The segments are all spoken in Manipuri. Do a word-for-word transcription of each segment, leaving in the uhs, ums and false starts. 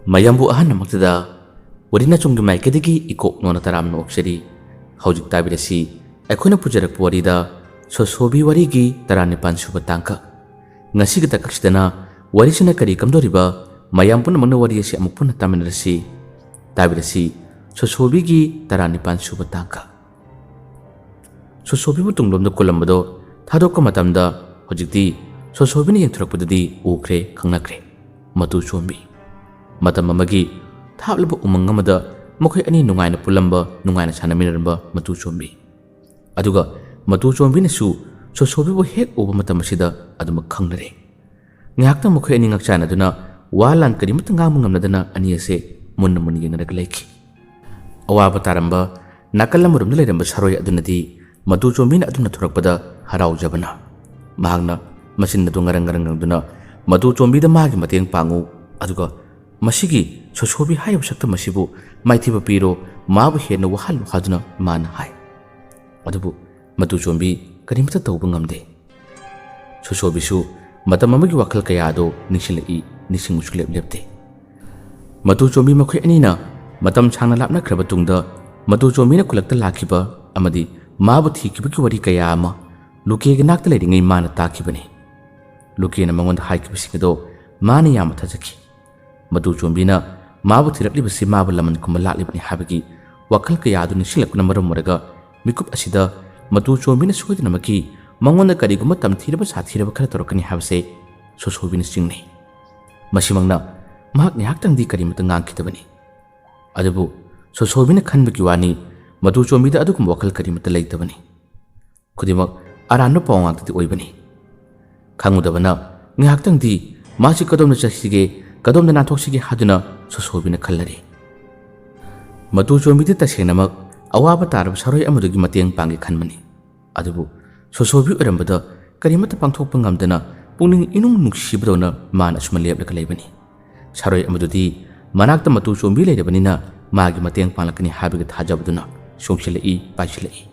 ꯃꯌꯥꯝꯕꯨ ꯑꯍꯥꯟꯕꯃꯛꯇꯗ ꯋꯥꯔꯤ ꯅꯆꯨꯝꯒꯤ ꯃꯥꯏꯀꯩꯗꯒꯤ ꯏꯀꯣꯛ ꯅꯣꯟꯅ ꯇꯔꯥꯝꯅ ꯑꯣꯛꯆꯔꯤ꯫ ꯍꯧꯖꯤꯛ ꯇꯥꯕꯤꯔꯁꯤ ꯑꯩꯈꯣꯏꯅ ꯄꯨꯖꯔꯛꯄ ꯋꯥꯔꯤꯗ ꯁꯣꯁꯣꯕꯤ ꯋꯥꯔꯤꯒꯤ ꯇꯔꯥꯅꯤꯄꯥꯟ ꯁꯨꯕ ꯇꯥꯡꯀꯛ꯫ ꯉꯁꯤꯒꯤ ꯇꯥꯡꯀꯛꯁꯤꯗꯅ ꯋꯥꯔꯤꯁꯤꯅ ꯀꯔꯤ ꯀꯝꯗꯧꯔꯤꯕ, ꯃꯌꯥꯝ ꯄꯨꯝꯅꯃꯛꯅ ꯋꯥꯔꯤ ꯑꯁꯤ ꯑꯃꯨꯛ ꯄꯨꯟꯅ ꯇꯥꯃꯤꯟꯅꯔꯁꯤ꯫ ꯇꯥꯕꯤꯔꯁꯤ ꯁꯣꯁꯣꯕꯤꯒꯤ ꯇꯔꯥꯅꯤꯄꯥꯟ ꯁꯨꯕ ꯇꯥꯡꯀꯛ꯫ ꯁꯣꯁꯣꯕꯤꯕꯨ ꯇꯨꯡꯂꯣꯝꯗ ꯀꯨꯜꯂꯝꯕꯗꯣ ꯊꯥꯗꯣꯛꯄ ꯃꯇꯝꯗ ꯍꯧꯖꯤꯛꯇꯤ ꯁꯣꯁꯣꯕꯤꯅ ꯌꯦꯡꯊꯣꯔꯛꯄꯗꯗꯤ ꯎꯈ꯭ꯔꯦ, ꯈꯪꯅꯈ꯭ꯔꯦ꯫ ꯃꯇꯨ ꯆꯣꯝꯕꯤ꯫ ꯃꯇꯝ ꯑꯃꯒꯤ ꯊꯥꯞꯂꯕ ꯎꯃꯪ ꯑꯃꯗ ꯃꯈꯣꯏ ꯑꯅꯤ ꯅꯨꯡꯉꯥꯏꯅ ꯄꯨꯜꯂꯝꯕ, ꯅꯨꯡꯉꯥꯏꯅ ꯁꯥꯟꯅꯃꯤꯟꯅꯔꯝꯕ ꯃꯇꯨ ꯆꯣꯝꯕꯤ꯫ ꯑꯗꯨꯒ ꯃꯇꯨ ꯆꯣꯝꯕꯤꯅꯁꯨ ꯁꯣꯁꯣꯕꯤꯕꯨ ꯍꯦꯛ ꯎꯕ ꯃꯇꯝ ꯑꯁꯤꯗ ꯑꯗꯨꯃꯛ ꯈꯪꯅꯔꯦ꯫ ꯉꯥꯏꯍꯥꯛꯇꯪ ꯃꯈꯣꯏ ꯑꯅꯤ ꯉꯛꯆꯥꯟꯅꯗꯨꯅ ꯋꯥ ꯂꯥꯟ ꯀꯔꯤꯃꯠꯇ ꯉꯥꯡꯕ ꯉꯝꯅꯗꯅ ꯑꯅꯤ ꯑꯁꯦ ꯃꯨꯟꯅ ꯃꯨꯟꯅ ꯌꯦꯡꯅꯔꯒ ꯂꯩꯈꯤ꯫ ꯑꯋꯥꯕ ꯇꯥꯔꯝꯕ ꯅꯥꯀꯜ ꯑꯃꯔꯣꯝꯗ ꯂꯩꯔꯝꯕ ꯁꯥꯔꯣꯏ ꯑꯗꯨꯅꯗꯤ ꯃꯇꯨ ꯆꯣꯝꯕꯤꯅ ꯑꯗꯨꯝꯅ ꯊꯣꯔꯛꯄꯗ ꯍꯔꯥꯎꯖꯕꯅ ꯃꯍꯥꯛꯅ ꯃꯆꯤꯟ ꯑꯗꯨ ꯉꯔꯪ ꯉꯔꯪ ꯉꯪꯗꯨꯅ, "ꯃꯇꯨ ꯆꯣꯝꯕꯤꯗ ꯃꯥꯒꯤ ꯃꯇꯦꯡ ꯄꯥꯡꯉꯨ, ꯑꯗꯨꯒ ꯃꯁꯤꯒꯤ ꯁꯣꯁꯣꯕꯤ ꯍꯥꯏꯔꯤꯕ ꯁꯛꯇꯝ ꯑꯁꯤꯕꯨ ꯃꯥꯏꯊꯤꯕ ꯄꯤꯔꯣ, ꯃꯥꯕꯨ ꯍꯦꯟꯅ ꯋꯥꯍꯜꯂꯨ" ꯍꯥꯏꯗꯨꯅ ꯃꯥꯅ ꯍꯥꯏ꯫ ꯑꯗꯨꯕꯨ ꯃꯇꯨ ꯆꯣꯝꯕꯤ ꯀꯔꯤꯃꯠꯇ ꯇꯧꯕ ꯉꯝꯗꯦ꯫ ꯁꯣꯁꯣꯕꯤꯁꯨ ꯃꯇꯝ ꯑꯃꯒꯤ ꯋꯥꯈꯜ ꯀꯌꯥ ꯑꯗꯨ ꯅꯤꯡꯁꯤꯡꯂꯛꯏ, ꯅꯤꯡꯁꯤꯡꯕ ꯁꯨꯡꯂꯦꯞ ꯂꯦꯞꯇꯦ꯫ ꯃꯇꯨ ꯆꯣꯝꯕꯤ ꯃꯈꯣꯏ ꯑꯅꯤꯅ ꯃꯇꯝ ꯁꯥꯡꯅ ꯂꯥꯞꯅꯈ꯭ꯔꯕ ꯇꯨꯡꯗ ꯃꯇꯨ ꯆꯣꯝꯕꯤꯅ ꯈꯨꯜꯂꯛꯇ ꯂꯥꯛꯈꯤꯕ ꯑꯃꯗꯤ ꯃꯥꯕꯨ ꯊꯤꯈꯤꯕꯒꯤ ꯋꯥꯔꯤ ꯀꯌꯥ ꯑꯃ ꯂꯨꯀꯦꯒꯤ ꯅꯥꯛꯇ ꯂꯩꯔꯤꯉꯩ ꯃꯥꯅ ꯇꯥꯈꯤꯕꯅꯤ꯫ ꯂꯨꯀꯦꯅ ꯃꯉꯣꯟꯗ ꯍꯥꯏꯈꯤꯕꯁꯤꯡ ꯑꯗꯣ ꯃꯥꯅ ꯌꯥꯝꯅ ꯊꯥꯖꯈꯤ꯫ ꯃꯇꯨ ꯆꯣꯝꯕꯤꯅ ꯃꯥꯕꯨ ꯊꯤꯔꯛꯂꯤꯕꯁꯤ ꯃꯥꯕꯨ ꯂꯃꯟ ꯈꯨꯝꯕ ꯂꯥꯛꯂꯤꯕꯅꯤ ꯍꯥꯏꯕꯒꯤ ꯋꯥꯈꯜ ꯀꯌꯥ ꯑꯗꯨ ꯅꯤꯡꯁꯤꯡꯂꯛꯄꯅ ꯃꯔꯝ ꯑꯣꯏꯔꯒ ꯃꯤꯀꯨꯞ ꯑꯁꯤꯗ ꯃꯇꯨ ꯆꯣꯝꯕꯤꯅ ꯁꯣꯏꯗꯅꯃꯛꯀꯤ ꯃꯉꯣꯟꯗ ꯀꯔꯤꯒꯨꯝꯕ ꯇꯝꯊꯤꯔꯕ ꯁꯥꯊꯤꯔꯕ ꯈꯔ ꯇꯧꯔꯛꯀꯅꯤ ꯍꯥꯏꯕꯁꯦ ꯁꯣꯁꯣꯕꯤꯅ ꯆꯤꯡꯅꯩ꯫ ꯃꯁꯤꯃꯛꯅ ꯃꯍꯥꯛ ꯉꯥꯏꯍꯥꯛꯇꯪꯗꯤ ꯀꯔꯤꯃꯠꯇ ꯉꯥꯡꯈꯤꯗꯕꯅꯤ꯫ ꯑꯗꯨꯕꯨ ꯁꯣꯁꯣꯕꯤꯅ ꯈꯟꯕꯒꯤ ꯋꯥꯅꯤ, ꯃꯇꯨ ꯆꯣꯝꯕꯤꯗ ꯑꯗꯨꯒꯨꯝꯕ ꯋꯥꯈꯜ ꯀꯔꯤꯃꯠꯇ ꯂꯩꯇꯕꯅꯤ꯫ ꯈꯨꯗꯤꯡꯃꯛ ꯑꯔꯥꯟꯕ ꯄꯥꯎ ꯉꯥꯛꯇꯗꯤ ꯑꯣꯏꯕꯅꯤ꯫ ꯈꯪꯉꯨꯗꯕꯅ ꯉꯥꯏꯍꯥꯛꯇꯪꯗꯤ ꯃꯥꯁꯤ ꯀꯗꯣꯝꯗ ꯆꯠꯁꯤꯒꯦ, ꯀꯗꯣꯝꯗ ꯅꯥꯟꯊꯣꯛꯁꯤꯒꯦ ꯍꯥꯏꯗꯨꯅ ꯁꯣꯁꯣꯕꯤꯅ ꯈꯜꯂꯔꯦ꯫ ꯃꯇꯨ ꯆꯣꯝꯕꯤꯗꯤ ꯇꯁꯦꯡꯅꯃꯛ ꯑꯋꯥꯕ ꯇꯥꯔꯕ ꯁꯥꯔꯣꯏ ꯑꯃꯗꯨꯒꯤ ꯃꯇꯦꯡ ꯄꯥꯡꯒꯦ ꯈꯟꯕꯅꯤ꯫ ꯑꯗꯨꯕꯨ ꯁꯣꯁꯣꯕꯤ ꯑꯣꯏꯔꯝꯕꯗ ꯀꯔꯤꯃꯠꯇ ꯄꯥꯡꯊꯣꯛꯄ ꯉꯝꯗꯅ ꯄꯨꯛꯅꯤꯡ ꯏꯅꯨꯡ ꯅꯨꯡꯁꯤꯕꯗꯧꯅ ꯃꯥꯅ ꯑꯁꯨꯝꯅ ꯂꯦꯞꯂꯒ ꯂꯩꯕꯅꯤ꯫ ꯁꯥꯔꯣꯏ ꯑꯃꯗꯨꯗꯤ ꯃꯅꯥꯛꯇ ꯃꯇꯨ ꯆꯣꯝꯕꯤ ꯂꯩꯔꯕꯅꯤꯅ ꯃꯥꯒꯤ ꯃꯇꯦꯡ ꯄꯥꯡꯂꯛꯀꯅꯤ ꯍꯥꯏꯕꯒꯤ ꯊꯥꯖꯕꯗꯨꯅ ꯁꯣꯡꯁꯤꯜꯂꯛꯏ, ꯄꯥꯏꯁꯤꯜꯂꯛꯏ꯫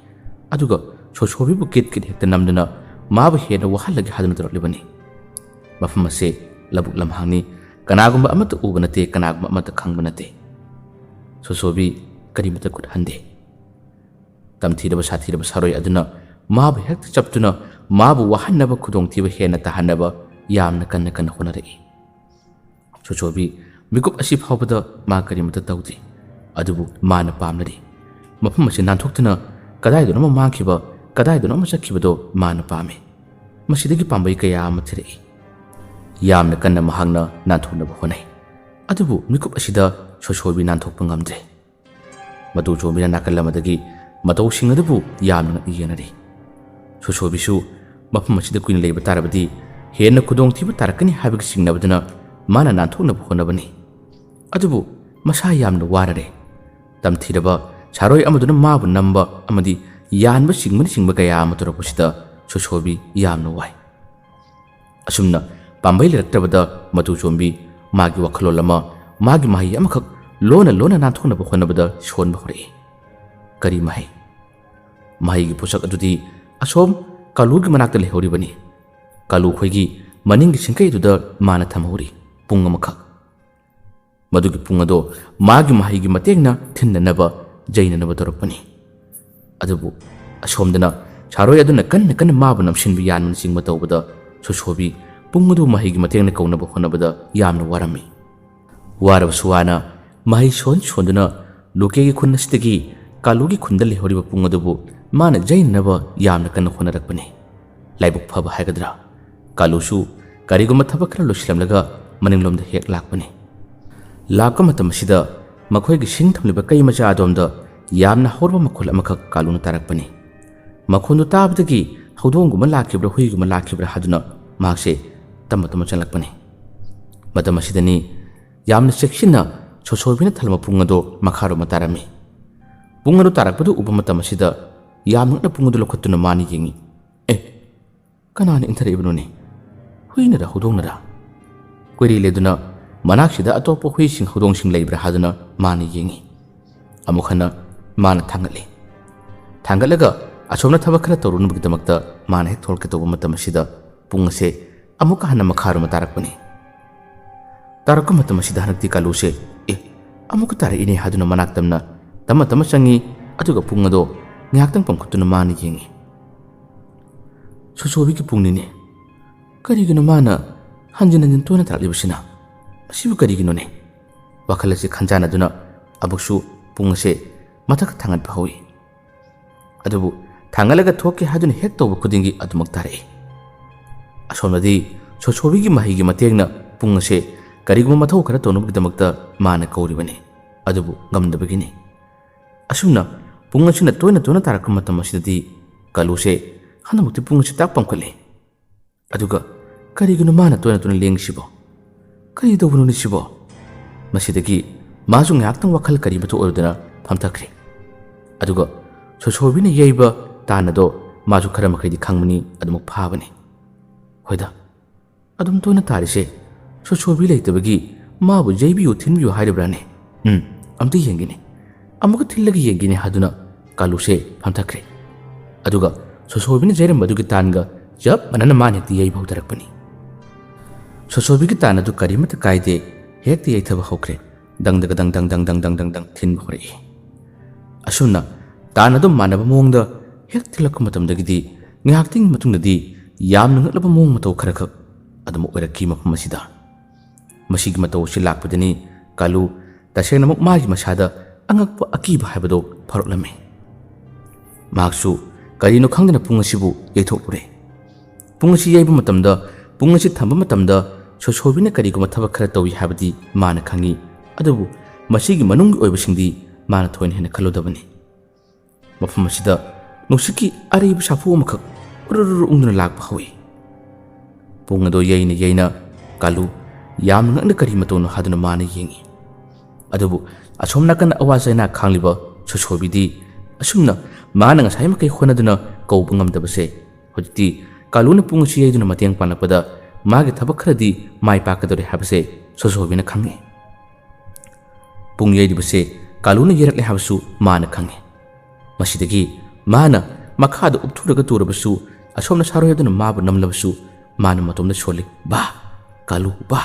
ꯑꯗꯨꯒ ꯁꯣꯁꯣꯕꯤꯕꯨ ꯀꯤꯠ ꯀꯤꯠ ꯍꯦꯛꯇ ꯅꯝꯗꯨꯅ ꯃꯥꯕꯨ ꯍꯦꯟꯅ ꯋꯥꯍꯜꯂꯒꯦ ꯍꯥꯏꯗꯨꯅ ꯇꯧꯔꯛꯂꯤꯕꯅꯤ꯫ ꯃꯐꯝ ꯑꯁꯦ ꯂꯧꯕꯨꯛ ꯂꯝꯍꯥꯡꯅꯤ꯫ ꯀꯅꯥꯒꯨꯝꯕ ꯑꯃꯠꯇ ꯎꯕ ꯅꯠꯇꯦ, ꯀꯅꯥꯒꯨꯝꯕ ꯑꯃꯠꯇ ꯈꯪꯕ ꯅꯠꯇꯦ꯫ ꯁꯣꯁꯣꯕꯤ ꯀꯔꯤꯃꯠꯇ ꯈꯨꯠ ꯍꯟꯗꯦ꯫ ꯇꯝꯊꯤꯔꯕ ꯁꯥꯊꯤꯔꯕ ꯁꯥꯔꯣꯏ ꯑꯗꯨꯅ ꯃꯥꯕꯨ ꯍꯦꯛꯇ ꯆꯞꯇꯨꯅ ꯃꯥꯕꯨ ꯋꯥꯍꯟꯅꯕ, ꯈꯨꯗꯣꯡꯊꯤꯕ ꯍꯦꯟꯅ ꯇꯥꯍꯟꯅꯕ ꯌꯥꯝꯅ ꯀꯟꯅ ꯀꯟꯅ ꯍꯣꯠꯅꯔꯛꯏ꯫ ꯁꯣꯁꯣꯕꯤ ꯃꯤꯀꯨꯞ ꯑꯁꯤ ꯐꯥꯎꯕꯗ ꯃꯥ ꯀꯔꯤꯃꯠꯇ ꯇꯧꯗꯦ꯫ ꯑꯗꯨꯕꯨ ꯃꯥꯅ ꯄꯥꯝꯂꯗꯤ ꯃꯐꯝ ꯑꯁꯤ ꯅꯥꯟꯊꯣꯛꯇꯨꯅ ꯀꯗꯥꯏꯗꯅꯣꯃ ꯃꯥꯡꯈꯤꯕ, ꯀꯗꯥꯏꯗꯅꯣꯃ ꯆꯠꯈꯤꯕꯗꯣ ꯃꯥꯅ ꯄꯥꯝꯃꯤ꯫ ꯃꯁꯤꯗꯒꯤ ꯄꯥꯝꯕꯩ ꯀꯌꯥ ꯑꯃ ꯊꯤꯔꯛꯏ꯫ ꯌꯥꯝꯅ ꯀꯟꯅ ꯃꯍꯥꯛꯅ ꯅꯥꯟꯊꯣꯛꯅꯕ ꯍꯣꯠꯅꯩ꯫ ꯑꯗꯨꯕꯨ ꯃꯤꯀꯨꯞ ꯑꯁꯤꯗ ꯁꯣꯁꯣꯕꯤ ꯅꯥꯟꯊꯣꯛꯄ ꯉꯝꯗ꯭ꯔꯦ꯫ ꯃꯇꯨ ꯆꯣꯝꯕꯤꯅ ꯅꯥꯀꯜ ꯑꯃꯗꯒꯤ ꯃꯇꯧꯁꯤꯡ ꯑꯗꯨꯕꯨ ꯌꯥꯝꯅ ꯉꯛꯅ ꯌꯦꯡꯅꯔꯤ꯫ ꯁꯣꯁꯣꯕꯤꯁꯨ ꯃꯐꯝ ꯑꯁꯤꯗ ꯀꯨꯏꯅ ꯂꯩꯕ ꯇꯥꯔꯕꯗꯤ ꯍꯦꯟꯅ ꯈꯨꯗꯣꯡꯊꯤꯕ ꯇꯥꯔꯛꯀꯅꯤ ꯍꯥꯏꯕꯒꯤ ꯆꯤꯡꯅꯕꯗꯨꯅ ꯃꯥꯅ ꯅꯥꯟꯊꯣꯛꯅꯕ ꯍꯣꯠꯅꯕꯅꯤ꯫ ꯑꯗꯨꯕꯨ ꯃꯁꯥ ꯌꯥꯝꯅ ꯋꯥꯔꯔꯦ꯫ ꯇꯝꯊꯤꯔꯕ ꯁꯥꯔꯣꯏ ꯑꯃꯗꯨꯅ ꯃꯥꯕꯨ ꯅꯝꯕ ꯑꯃꯗꯤ ꯌꯥꯟꯕ ꯆꯤꯡꯕꯅꯆꯤꯡꯕ ꯀꯌꯥ ꯑꯃ ꯇꯧꯔꯛꯄꯁꯤꯗ ꯁꯣꯁꯣꯕꯤ ꯌꯥꯝꯅ ꯋꯥꯏ꯫ ꯑꯁꯨꯝꯅ ꯄꯥꯝꯕꯩ ꯂꯩꯔꯛꯇ꯭ꯔꯕꯗ ꯃꯇꯨ ꯆꯣꯝꯕꯤ ꯃꯥꯒꯤ ꯋꯥꯈꯜꯂꯣꯟ ꯑꯃ, ꯃꯥꯒꯤ ꯃꯍꯩ ꯑꯃꯈꯛ ꯂꯣꯟꯅ ꯂꯣꯟꯅ ꯅꯥꯟꯊꯣꯛꯅꯕ ꯍꯣꯠꯅꯕꯗ ꯁꯣꯟꯕ ꯍꯧꯔꯛꯏ꯫ ꯀꯔꯤ ꯃꯍꯩ? ꯃꯍꯩꯒꯤ ꯄꯣꯠꯁꯛ ꯑꯗꯨꯗꯤ ꯑꯁꯣꯝ ꯀꯥꯂꯨꯒꯤ ꯃꯅꯥꯛꯇ ꯂꯩꯍꯧꯔꯤꯕꯅꯤ꯫ ꯀꯥꯂꯨ ꯈꯣꯏꯒꯤ ꯃꯅꯤꯡꯒꯤ ꯁꯤꯡꯀꯩ ꯑꯗꯨꯗ ꯃꯥꯅ ꯊꯝꯍꯧꯔꯤ, ꯄꯨꯡ ꯑꯃꯈꯛ꯫ ꯃꯗꯨꯒꯤ ꯄꯨꯡ ꯑꯗꯣ ꯃꯥꯒꯤ ꯃꯍꯩꯒꯤ ꯃꯇꯦꯡꯅ ꯊꯤꯟꯅꯅꯕ, ꯌꯩꯅꯅꯕ ꯇꯧꯔꯛꯄꯅꯤ꯫ ꯑꯗꯨꯕꯨ ꯑꯁꯣꯝꯗꯅ ꯁꯥꯔꯣꯏ ꯑꯗꯨꯅ ꯀꯟꯅ ꯀꯟꯅ ꯃꯥꯕꯨ ꯅꯝꯁꯤꯟꯕ, ꯌꯥꯟꯕꯅꯆꯤꯡꯕ ꯇꯧꯕꯗ ꯁꯣꯁꯣꯕꯤ ꯄꯨꯡ ꯑꯗꯨ ꯃꯍꯩꯒꯤ ꯃꯇꯦꯡꯅ ꯀꯧꯅꯕ ꯍꯣꯠꯅꯕꯗ ꯌꯥꯝꯅ ꯋꯥꯔꯝꯃꯤ꯫ ꯋꯥꯔꯕꯁꯨ ꯋꯥꯅ ꯃꯍꯩ ꯁꯣꯟ ꯁꯣꯟꯗꯨꯅ ꯂꯨꯀꯦꯒꯤ ꯈꯨꯟ ꯑꯁꯤꯗꯒꯤ ꯀꯥꯂꯨꯒꯤ ꯈꯨꯟꯗ ꯂꯩꯍꯧꯔꯤꯕ ꯄꯨꯡ ꯑꯗꯨꯕꯨ ꯃꯥꯅ ꯌꯩꯅꯅꯕ ꯌꯥꯝꯅ ꯀꯟꯅ ꯍꯣꯠꯅꯔꯛꯄꯅꯤ꯫ ꯂꯥꯏꯕꯛ ꯐꯕ ꯍꯥꯏꯒꯗ꯭ꯔꯥ, ꯀꯥꯂꯨꯁꯨ ꯀꯔꯤꯒꯨꯝꯕ ꯊꯕꯛ ꯈꯔ ꯂꯣꯏꯁꯤꯜꯂꯝꯂꯒ ꯃꯅꯤꯡꯂꯣꯝꯗ ꯍꯦꯛ ꯂꯥꯛꯄꯅꯤ꯫ ꯂꯥꯛꯄ ꯃꯇꯝ ꯑꯁꯤꯗ ꯃꯈꯣꯏꯒꯤ ꯁꯤꯡ ꯊꯝꯂꯤꯕ ꯀꯩ ꯃꯆꯥ ꯑꯗꯣꯝꯗ ꯌꯥꯝꯅ ꯍꯧꯔꯕ ꯃꯈꯣꯜ ꯑꯃꯈꯛ ꯀꯥꯂꯨꯅ ꯇꯥꯔꯛꯄꯅꯤ꯫ ꯃꯈꯣꯟꯗꯨ ꯇꯥꯕꯗꯒꯤ ꯍꯧꯗꯣꯡꯒꯨꯝꯕ ꯂꯥꯛꯈꯤꯕ꯭ꯔꯥ, ꯍꯨꯏꯒꯨꯝꯕ ꯂꯥꯛꯈꯤꯕ꯭ꯔꯥ ꯍꯥꯏꯗꯨꯅ ꯃꯍꯥꯛꯁꯦ ꯇꯞꯅ ꯇꯞꯅ ꯆꯪꯂꯛꯄꯅꯤ꯫ ꯃꯇꯝ ꯑꯁꯤꯗꯅꯤ ꯌꯥꯝꯅ ꯆꯦꯛꯁꯤꯟꯅ ꯁꯣꯁꯣꯕꯤꯅ ꯊꯜꯂꯝꯕ ꯄꯨꯡ ꯑꯗꯣ ꯃꯈꯥꯔꯣꯝꯗ ꯇꯥꯔꯝꯃꯤ꯫ ꯄꯨꯡ ꯑꯗꯨ ꯇꯥꯔꯛꯄꯗꯨ ꯎꯕ ꯃꯇꯝ ꯑꯁꯤꯗ ꯌꯥꯝ ꯉꯛꯅ ꯄꯨꯡ ꯑꯗꯨ ꯂꯧꯈꯠꯇꯨꯅ ꯃꯥꯅ ꯌꯦꯡꯉꯤ꯫ "ꯑꯦ, ꯀꯅꯥꯅ ꯏꯟꯊꯔꯛꯏꯕꯅꯣꯅꯦ? ꯍꯨꯏꯅꯔ ꯍꯧꯗꯣꯡꯅꯔ?" ꯀꯣꯏꯔꯤ ꯂꯦꯗꯨꯅ ꯃꯅꯥꯛꯁꯤꯗ ꯑꯇꯣꯞꯄ ꯍꯨꯏꯁꯤꯡ ꯍꯧꯗꯣꯡꯁꯤꯡ ꯂꯩꯕ꯭ꯔꯥ ꯍꯥꯏꯗꯨꯅ ꯃꯥꯅ ꯌꯦꯡꯉꯤ꯫ ꯑꯃꯨꯛ ꯍꯟꯅ ꯃꯥꯅ ꯊꯥꯡꯒꯠꯂꯤ꯫ ꯊꯥꯡꯒꯠꯂꯒ ꯑꯁꯣꯝꯅ ꯊꯕꯛ ꯈꯔ ꯇꯧꯔꯨꯅꯕꯒꯤꯗꯃꯛꯇ ꯃꯥꯅ ꯍꯦꯛ ꯊꯣꯛꯂꯛꯀꯦ ꯇꯧꯕ ꯃꯇꯝ ꯑꯁꯤꯗ ꯄꯨꯡ ꯑꯁꯦ ꯑꯃꯨꯛꯀ ꯍꯟꯅ ꯃꯈꯥꯔꯣꯝꯗ ꯇꯥꯔꯛꯄꯅꯤ꯫ ꯇꯥꯔꯛꯄ ꯃꯇꯝ ꯑꯁꯤꯗ ꯍꯟꯗꯛꯇꯤ ꯀꯥꯂꯨꯁꯦ "ꯑꯦ, ꯑꯃꯨꯛꯀ ꯇꯥꯔꯛꯏꯅꯦ" ꯍꯥꯏꯗꯨꯅ ꯃꯅꯥꯛ ꯇꯝꯅ ꯇꯞꯅ ꯇꯞꯅ ꯆꯪꯉꯤ꯫ ꯑꯗꯨꯒ ꯄꯨꯡ ꯑꯗꯣ ꯉꯥꯏꯍꯥꯛꯇꯪ ꯄꯥꯡꯈꯠꯇꯨꯅ ꯃꯥꯅ ꯌꯦꯡꯉꯤ꯫ ꯁꯣꯁꯣꯕꯤꯒꯤ ꯄꯨꯡꯅꯤꯅꯦ꯫ ꯀꯔꯤꯒꯤꯅꯣ ꯃꯥꯅ ꯍꯟꯖꯤꯟ ꯍꯟꯖꯤꯟ ꯇꯣꯏꯅ ꯇꯥꯔꯛꯂꯤꯕꯁꯤꯅ? ꯃꯁꯤꯕꯨ ꯀꯔꯤꯒꯤꯅꯣꯅꯦ? ꯋꯥꯈꯜ ꯑꯁꯤ ꯈꯟꯖꯥꯟꯅꯗꯨꯅ ꯑꯃꯨꯛꯁꯨ ꯄꯨꯡ ꯑꯁꯦ ꯃꯊꯛ ꯊꯥꯡꯒꯠꯄ ꯍꯧꯏ꯫ ꯑꯗꯨꯕꯨ ꯊꯥꯡꯒꯠꯂꯒ ꯊꯣꯛꯀꯦ ꯍꯥꯏꯗꯨꯅ ꯍꯦꯛ ꯇꯧꯕ ꯈꯨꯗꯤꯡꯒꯤ ꯑꯗꯨꯃꯛ ꯇꯥꯔꯛꯏ꯫ ꯑꯁꯣꯝꯗꯗꯤ ꯁꯣꯁꯣꯕꯤꯒꯤ ꯃꯍꯩꯒꯤ ꯃꯇꯦꯡꯅ ꯄꯨꯡ ꯑꯁꯦ ꯀꯔꯤꯒꯨꯝꯕ ꯃꯊꯧ ꯈꯔ ꯇꯧꯅꯕꯒꯤꯗꯃꯛꯇ ꯃꯥꯅ ꯀꯧꯔꯤꯕꯅꯤ꯫ ꯑꯗꯨꯕꯨ ꯉꯝꯗꯕꯒꯤꯅꯤ꯫ ꯑꯁꯨꯝꯅ ꯄꯨꯡ ꯑꯁꯤꯅ ꯇꯣꯏꯅ ꯇꯣꯏꯅ ꯇꯥꯔꯛꯄ ꯃꯇꯝ ꯑꯁꯤꯗꯗꯤ ꯀꯥꯂꯨꯁꯦ ꯍꯟꯗꯛꯃꯛꯇꯤ ꯄꯨꯡ ꯑꯁꯤ ꯇꯥꯛ ꯄꯥꯝꯈꯠꯂꯦ꯫ ꯑꯗꯨꯒ ꯀꯔꯤꯒꯤꯅꯣ ꯃꯥꯅ ꯇꯣꯏꯅ ꯇꯣꯏꯅ ꯂꯦꯡꯉꯤꯁꯤꯕꯣ? ꯀꯔꯤ ꯇꯧꯕꯅꯣꯅꯦ ꯁꯤꯕꯣ? ꯃꯁꯤꯗꯒꯤ ꯃꯥꯁꯨ ꯉꯥꯏꯍꯥꯛꯇꯪ ꯋꯥꯈꯜ ꯀꯔꯤꯃꯇ ꯑꯣꯏꯔꯨꯗꯅ ꯐꯝꯊꯈ꯭ꯔꯦ꯫ ꯑꯗꯨꯒ ꯁꯣꯁꯣꯕꯤꯅ ꯌꯩꯕ ꯇꯥꯟ ꯑꯗꯣ ꯃꯥꯁꯨ ꯈꯔ ꯃꯈꯩꯗꯤ ꯈꯪꯕꯅꯤ, ꯑꯗꯨꯃꯛ ꯐꯥꯕꯅꯤ꯫ ꯍꯣꯏꯗ, ꯑꯗꯨꯝ ꯇꯣꯏꯅ ꯇꯥꯔꯤꯁꯦ ꯁꯣꯁꯣꯕꯤ ꯂꯩꯇꯕꯒꯤ ꯃꯥꯕꯨ ꯌꯩꯕꯤꯌꯨ ꯊꯤꯟꯕꯤꯌꯨ ꯍꯥꯏꯔꯤꯕ꯭ꯔꯥꯅꯦ? ꯎꯝ, ꯑꯝꯇ ꯌꯦꯡꯒꯦꯅꯦ, ꯑꯃꯨꯛꯀ ꯊꯤꯜꯂꯒ ꯌꯦꯡꯒꯦꯅꯦ ꯍꯥꯏꯗꯨꯅ ꯀꯥꯂꯨꯁꯦ ꯐꯝꯊꯈ꯭ꯔꯦ꯫ ꯑꯗꯨꯒ ꯁꯣꯁꯣꯕꯤꯅ ꯌꯩꯔꯝꯕꯗꯨꯒꯤ ꯇꯥꯟꯒ ꯆꯞ ꯃꯥꯟꯅꯅ ꯃꯥꯅ ꯍꯦꯛꯇ ꯌꯩꯕ ꯍꯧꯊꯔꯛꯄꯅꯤ꯫ ꯁꯣꯁꯣꯕꯤꯒꯤ ꯇꯥꯟ ꯑꯗꯨ ꯀꯔꯤꯃꯠꯇ ꯀꯥꯏꯗꯦ, ꯍꯦꯛꯇ ꯌꯩꯊꯕ ꯍꯧꯈ꯭ꯔꯦ꯫ ꯗꯪꯗꯒ ꯗꯪ ꯗꯪ ꯗꯪ ꯗꯪ ꯗꯪ ꯗꯪ ꯊꯤꯟꯕ ꯍꯧꯔꯛꯏ꯫ ꯑꯁꯨꯝꯅ ꯇꯥꯟ ꯑꯗꯨꯝ ꯃꯥꯟꯅꯕ ꯃꯑꯣꯡꯗ ꯍꯦꯛ ꯊꯤꯜꯂꯛꯄ ꯃꯇꯝꯗꯒꯤꯗꯤ ꯉꯥꯏꯍꯥꯛꯇꯪꯒꯤ ꯃꯇꯨꯡꯗꯗꯤ ꯌꯥꯝꯅ ꯉꯛꯂꯕ ꯃꯑꯣꯡ ꯃꯇꯧ ꯈꯔꯈꯛ ꯑꯗꯨꯃꯛ ꯑꯣꯏꯔꯛꯈꯤ ꯃꯐꯝ ꯑꯁꯤꯗ꯫ ꯃꯁꯤꯒꯤ ꯃꯇꯧ ꯑꯁꯤ ꯂꯥꯛꯄꯗꯅꯤ ꯀꯥꯂꯨ ꯇꯁꯦꯡꯅꯃꯛ ꯃꯥꯒꯤ ꯃꯁꯥꯗ ꯑꯉꯛꯄ ꯑꯀꯤꯕ ꯍꯥꯏꯕꯗꯨ ꯐꯥꯎꯔꯛꯂꯝꯃꯤ꯫ ꯃꯍꯥꯛꯁꯨ ꯀꯔꯤꯅꯣ ꯈꯪꯗꯅ ꯄꯨꯡ ꯑꯁꯤꯕꯨ ꯌꯩꯊꯣꯛꯂꯨꯔꯦ꯫ ꯄꯨꯡ ꯑꯁꯤ ꯌꯩꯕ ꯃꯇꯝꯗ, ꯄꯨꯡ ꯑꯁꯤ ꯊꯝꯕ ꯃꯇꯝꯗ ꯁꯣꯁꯣꯕꯤꯅ ꯀꯔꯤꯒꯨꯝꯕ ꯊꯕꯛ ꯈꯔ ꯇꯧꯏ ꯍꯥꯏꯕꯗꯤ ꯃꯥꯅ ꯈꯪꯏ, ꯑꯗꯨꯕꯨ ꯃꯁꯤꯒꯤ ꯃꯅꯨꯡꯒꯤ ꯑꯣꯏꯕꯁꯤꯡꯗꯤ ꯃꯥꯅ ꯊꯣꯏꯅ ꯍꯦꯟꯅ ꯈꯜꯂꯨꯗꯕꯅꯤ꯫ ꯃꯐꯝ ꯑꯁꯤꯗ ꯅꯨꯡꯁꯤꯠꯀꯤ ꯑꯔꯩꯕ ꯁꯥꯐꯨ ꯑꯃꯈꯛ ꯎꯔꯨꯔꯨꯔꯨ ꯎꯪꯗꯨꯅ ꯂꯥꯛꯄ ꯍꯧꯏ꯫ ꯄꯨꯡ ꯑꯗꯨ ꯌꯩꯅ ꯌꯩꯅ ꯀꯥꯂꯨ ꯌꯥꯝꯅ ꯉꯛꯅ ꯀꯔꯤ ꯃꯇꯧꯅꯣ ꯍꯥꯏꯗꯨꯅ ꯃꯥꯅ ꯌꯦꯡꯏ꯫ ꯑꯗꯨꯕꯨ ꯑꯁꯣꯝ ꯅꯥꯀꯟꯗ ꯑꯋꯥ ꯆꯩꯅꯥ ꯈꯥꯡꯂꯤꯕ ꯁꯣꯁꯣꯕꯤꯗꯤ ꯑꯁꯨꯝꯅ ꯃꯥꯅ ꯉꯁꯥꯏ ꯃꯈꯩ ꯍꯣꯠꯅꯗꯨꯅ ꯀꯧꯕ ꯉꯝꯗꯕꯁꯦ ꯍꯧꯖꯤꯛꯇꯤ ꯀꯥꯂꯨꯅ ꯄꯨꯡ ꯑꯁꯤ ꯌꯩꯗꯨꯅ ꯃꯇꯦꯡ ꯄꯥꯡꯂꯛꯄꯗ ꯃꯥꯒꯤ ꯊꯕꯛ ꯈꯔꯗꯤ ꯃꯥꯏ ꯄꯥꯛꯀꯗꯧꯔꯦ ꯍꯥꯏꯕꯁꯦ ꯁꯣꯁꯣꯕꯤꯅ ꯈꯪꯏ꯫ ꯄꯨꯡ ꯌꯩꯔꯤꯕꯁꯦ ꯀꯥꯂꯨꯅ ꯌꯩꯔꯛꯂꯦ ꯍꯥꯏꯕꯁꯨ ꯃꯥꯅ ꯈꯪꯏ꯫ ꯃꯁꯤꯗꯒꯤ ꯃꯥꯅ ꯃꯈꯥꯗ ꯎꯞꯊꯨꯔꯒ ꯇꯨꯔꯕꯁꯨ, ꯑꯁꯣꯝꯅ ꯁꯥꯔꯣꯏ ꯑꯗꯨꯅ ꯃꯥꯕꯨ ꯅꯝꯂꯕꯁꯨ, ꯃꯥꯅ ꯃꯇꯣꯝꯗ ꯁꯣꯜꯂꯤ, "ꯕꯥ! ꯀꯥꯂꯨ, ꯕꯥ!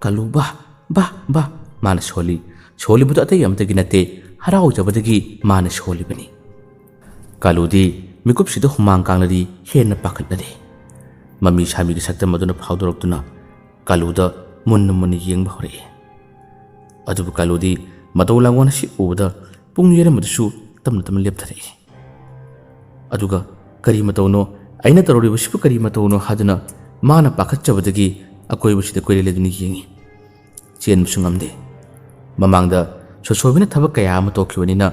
"ꯀꯥꯂꯨ, ꯕꯥ, ꯕꯥ, ꯕꯥ!" ꯃꯥꯅ ꯁꯣꯜꯂꯤ꯫ ꯁꯣꯜꯂꯤꯕꯗꯨ ꯑꯇꯩ ꯑꯃꯠꯇꯒꯤ ꯅꯠꯇꯦ, ꯍꯔꯥꯎꯖꯕꯗꯒꯤ ꯃꯥꯅ ꯁꯣꯜꯂꯤꯕꯅꯤ꯫ ꯀꯥꯂꯨꯗꯤ ꯃꯤꯀꯨꯞꯁꯤꯗ ꯍꯨꯃꯥꯡ ꯀꯥꯡꯂꯗꯤ ꯍꯦꯟꯅ ꯄꯥꯈꯠꯂꯔꯦ꯫ ꯃꯃꯤ ꯁꯥꯃꯤꯒꯤ ꯁꯛꯇꯝ ꯑꯗꯨꯅ ꯐꯥꯎꯗꯣꯔꯛꯇꯨꯅ ꯀꯥꯂꯨꯗ ꯃꯨꯟꯅ ꯃꯨꯟꯅ ꯌꯦꯡꯕ ꯍꯧꯔꯛꯏ꯫ ꯑꯗꯨꯕꯨ ꯀꯥꯂꯨꯗꯤ ꯃꯇꯧ ꯂꯥꯡꯒꯣꯟ ꯑꯁꯤ ꯎꯕꯗ ꯄꯨꯡ ꯌꯩꯔꯝꯕꯗꯨꯁꯨ ꯇꯞꯅ ꯇꯞꯅ ꯂꯦꯞꯊꯔꯛꯏ꯫ ꯑꯗꯨꯒ "ꯀꯔꯤ ꯃꯇꯧꯅꯣ? ꯑꯩꯅ ꯇꯧꯔꯤꯕꯁꯤꯕꯨ ꯀꯔꯤ ꯃꯇꯧꯅꯣ?" ꯍꯥꯏꯗꯨꯅ ꯃꯥꯅ ꯄꯥꯈꯠꯆꯕꯗꯒꯤ ꯑꯀꯣꯏꯕꯁꯤꯗ ꯀꯣꯏꯂꯦ ꯂꯦꯗꯨꯅ ꯌꯦꯡꯏ꯫ ꯆꯦꯟꯕꯁꯨ ꯉꯝꯗꯦ꯫ ꯃꯃꯥꯡꯗ ꯁꯣꯁꯣꯕꯤꯅ ꯊꯕꯛ ꯀꯌꯥ ꯑꯃ ꯇꯧꯈꯤꯕꯅꯤꯅ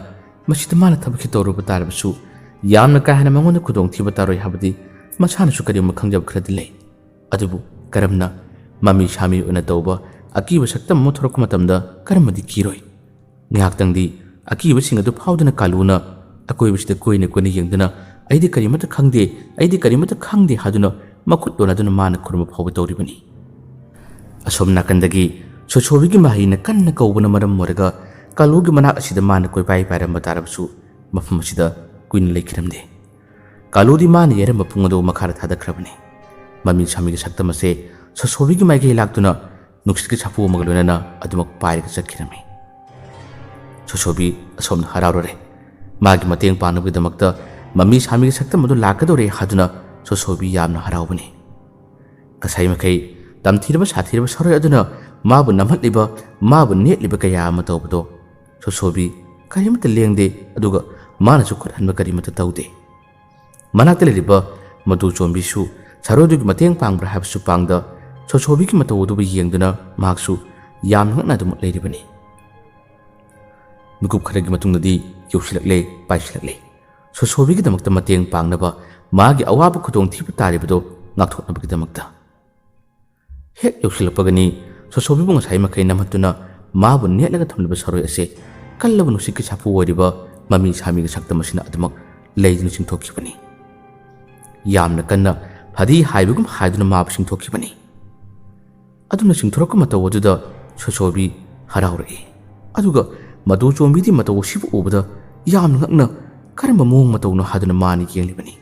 ꯃꯁꯤꯗ ꯃꯥꯅ ꯊꯕꯛꯁꯤ ꯇꯧꯔꯨꯕ ꯇꯥꯔꯕꯁꯨ ꯌꯥꯝꯅ ꯀꯥ ꯍꯦꯟꯅ ꯃꯉꯣꯟꯗ ꯈꯨꯗꯣꯡꯊꯤꯕ ꯇꯥꯔꯣꯏ ꯍꯥꯏꯕꯗꯤ ꯃꯁꯥꯅꯁꯨ ꯀꯔꯤꯒꯨꯝꯕ ꯈꯪꯖꯕ ꯈꯔꯗꯤ ꯂꯩ꯫ ꯑꯗꯨꯕꯨ ꯀꯔꯝꯅ ꯃꯃꯤ ꯁꯥꯃꯤ ꯑꯣꯏꯅ ꯇꯧꯕ ꯑꯀꯤꯕ ꯁꯛꯇꯝ ꯑꯃ ꯊꯣꯔꯛꯄ ꯃꯇꯝꯗ ꯀꯔꯝꯕꯗꯤ ꯀꯤꯔꯣꯏ? ꯉꯥꯏꯍꯥꯛꯇꯪꯗꯤ ꯑꯀꯤꯕꯁꯤꯡ ꯑꯗꯨ ꯐꯥꯎꯗꯨꯅ ꯀꯥꯂꯨꯅ ꯑꯀꯣꯏꯕꯁꯤꯗ ꯀꯣꯏꯅ ꯀꯣꯏꯅ ꯌꯦꯡꯗꯨꯅ "ꯑꯩꯗꯤ ꯀꯔꯤꯃꯠꯇ ꯈꯪꯗꯦ, ꯑꯩꯗꯤ ꯀꯔꯤꯃꯠꯇ ꯈꯪꯗꯦ" ꯍꯥꯏꯗꯨꯅ ꯃꯈꯨꯠ ꯂꯣꯟꯅꯗꯨꯅ ꯃꯥꯅ ꯈꯨꯔꯨꯝꯕ ꯐꯥꯎꯕ ꯇꯧꯔꯤꯕꯅꯤ꯫ ꯑꯁꯣꯝ ꯅꯥꯀꯟꯗꯒꯤ ꯁꯣꯁꯣꯕꯤꯒꯤ ꯃꯍꯩꯅ ꯀꯟꯅ ꯀꯧꯕꯅ ꯃꯔꯝ ꯑꯣꯏꯔꯒ ꯀꯥꯂꯨꯒꯤ ꯃꯅꯥꯛ ꯑꯁꯤꯗ ꯃꯥꯅ ꯀꯣꯏꯄꯥꯏ ꯄꯥꯏꯔꯝꯕ ꯇꯥꯔꯕꯁꯨ ꯃꯐꯝ ꯑꯁꯤꯗ ꯀꯨꯏꯅ ꯂꯩꯈꯤꯔꯝꯗꯦ꯫ ꯀꯥꯂꯨꯗꯤ ꯃꯥꯅ ꯌꯩꯔꯝꯕ ꯄꯨꯡ ꯑꯗꯨ ꯃꯈꯥꯗ ꯊꯥꯗꯈ꯭ꯔꯕꯅꯤ꯫ ꯃꯃꯤ ꯁꯥꯃꯤꯒꯤ ꯁꯛꯇꯝ ꯑꯁꯦ ꯁꯣꯁꯣꯕꯤꯒꯤ ꯃꯥꯏꯀꯩ ꯂꯥꯛꯇꯨꯅ ꯅꯨꯡꯁꯤꯠꯀꯤ ꯁꯥꯐꯨ ꯑꯃꯒ ꯂꯣꯏꯅꯅ ꯑꯗꯨꯃꯛ ꯄꯥꯏꯔꯒ ꯆꯠꯈꯤꯔꯝꯃꯤ꯫ ꯁꯣꯁꯣꯕꯤ ꯑꯁꯣꯝꯗ ꯍꯔꯥꯎꯔꯨꯔꯦ꯫ ꯃꯥꯒꯤ ꯃꯇꯦꯡ ꯄꯥꯡꯅꯕꯒꯤꯗꯃꯛꯇ ꯃꯃꯤ ꯁꯥꯃꯤꯒꯤ ꯁꯛꯇꯝ ꯑꯗꯨ ꯂꯥꯛꯀꯗꯧꯔꯦ ꯍꯥꯏꯗꯨꯅ ꯁꯣꯁꯣꯕꯤ ꯌꯥꯝꯅ ꯍꯔꯥꯎꯕꯅꯤ꯫ ꯉꯁꯥꯏ ꯃꯈꯩ ꯇꯝꯊꯤꯔꯕ ꯁꯥꯊꯤꯔꯕ ꯁꯔꯣꯏ ꯑꯗꯨꯅ ꯃꯥꯕꯨ ꯅꯝꯍꯠꯂꯤꯕ, ꯃꯥꯕꯨ ꯅꯦꯠꯂꯤꯕ ꯀꯌꯥ ꯑꯃ ꯇꯧꯕꯗꯣ ꯁꯣꯁꯣꯕꯤ ꯀꯔꯤꯃꯠꯇ ꯂꯦꯡꯗꯦ, ꯑꯗꯨꯒ ꯃꯥꯅꯁꯨ ꯈꯨꯠ ꯍꯟꯕ ꯀꯔꯤꯃꯠꯇ ꯇꯧꯗꯦ꯫ ꯃꯅꯥꯛꯇ ꯂꯩꯔꯤꯕ ꯃꯗꯨ ꯆꯣꯝꯕꯤꯁꯨ ꯁꯔꯣꯏꯗꯨꯒꯤ ꯃꯇꯦꯡ ꯄꯥꯡꯕ꯭ꯔꯥ ꯍꯥꯏꯕꯁꯨ ꯄꯥꯡꯗ ꯁꯣꯁꯣꯕꯤꯒꯤ ꯃꯇꯧ ꯑꯗꯨꯕꯨ ꯌꯦꯡꯗꯨꯅ ꯃꯍꯥꯛꯁꯨ ꯌꯥꯝꯅ ꯉꯛꯅ ꯑꯗꯨꯃꯛ ꯂꯩꯔꯤꯕꯅꯤ꯫ ꯃꯤꯀꯨꯞ ꯈꯔꯒꯤ ꯃꯇꯨꯡꯗꯗꯤ ꯌꯧꯁꯤꯜꯂꯛꯂꯦ, ꯄꯥꯏꯁꯤꯜꯂꯛꯂꯦ꯫ ꯁꯣꯁꯣꯕꯤꯒꯤꯗꯃꯛꯇ ꯃꯇꯦꯡ ꯄꯥꯡꯅꯕ, ꯃꯥꯒꯤ ꯑꯋꯥꯕ ꯈꯨꯗꯣꯡꯊꯤꯕ ꯇꯥꯔꯤꯕꯗꯨ ꯉꯥꯛꯊꯣꯛꯅꯕꯒꯤꯗꯃꯛꯇ꯫ ꯍꯦꯛ ꯌꯧꯁꯤꯜꯂꯛꯄꯒꯅꯤ ꯁꯣꯁꯣꯕꯤꯕꯨ ꯉꯁꯥꯏ ꯃꯈꯩ ꯅꯝꯍꯠꯇꯨꯅ ꯃꯥꯕꯨ ꯅꯦꯠꯂꯒ ꯊꯝꯂꯤꯕ ꯁꯔꯣꯏ ꯑꯁꯦ ꯀꯜꯂꯕ ꯅꯨꯡꯁꯤꯠꯀꯤ ꯁꯥꯐꯨ ꯑꯣꯏꯔꯤꯕ ꯃꯃꯤ ꯁꯥꯃꯤꯒꯤ ꯁꯛꯇꯝ ꯑꯁꯤꯅ ꯑꯗꯨꯃꯛ ꯂꯩꯗꯨꯅ ꯆꯤꯡꯊꯣꯛꯈꯤꯕꯅꯤ꯫ ꯌꯥꯝꯅ ꯀꯟꯅ ꯐꯗꯤ ꯍꯥꯏꯕꯒꯨꯝ ꯍꯥꯏꯗꯨꯅ ꯃꯥꯕꯨ ꯆꯤꯡꯊꯣꯛꯈꯤꯕꯅꯤ꯫ ꯑꯗꯨꯝꯅ ꯆꯤꯡꯊꯣꯔꯛꯄ ꯃꯇꯧ ꯑꯗꯨꯗ ꯁꯣꯁꯣꯕꯤ ꯍꯔꯥꯎꯔꯛꯏ꯫ ꯑꯗꯨꯒ ꯃꯗꯨ ꯆꯣꯝꯕꯤꯗꯤ ꯃꯇꯧ ꯑꯁꯤꯕꯨ ꯎꯕꯗ ꯌꯥꯝꯅ ꯉꯛꯅ "ꯀꯔꯝꯕ ꯃꯑꯣꯡ ꯃꯇꯧꯅꯣ?" ꯍꯥꯏꯗꯨꯅ ꯃꯥꯅ ꯌꯦꯡꯂꯤꯕꯅꯤ꯫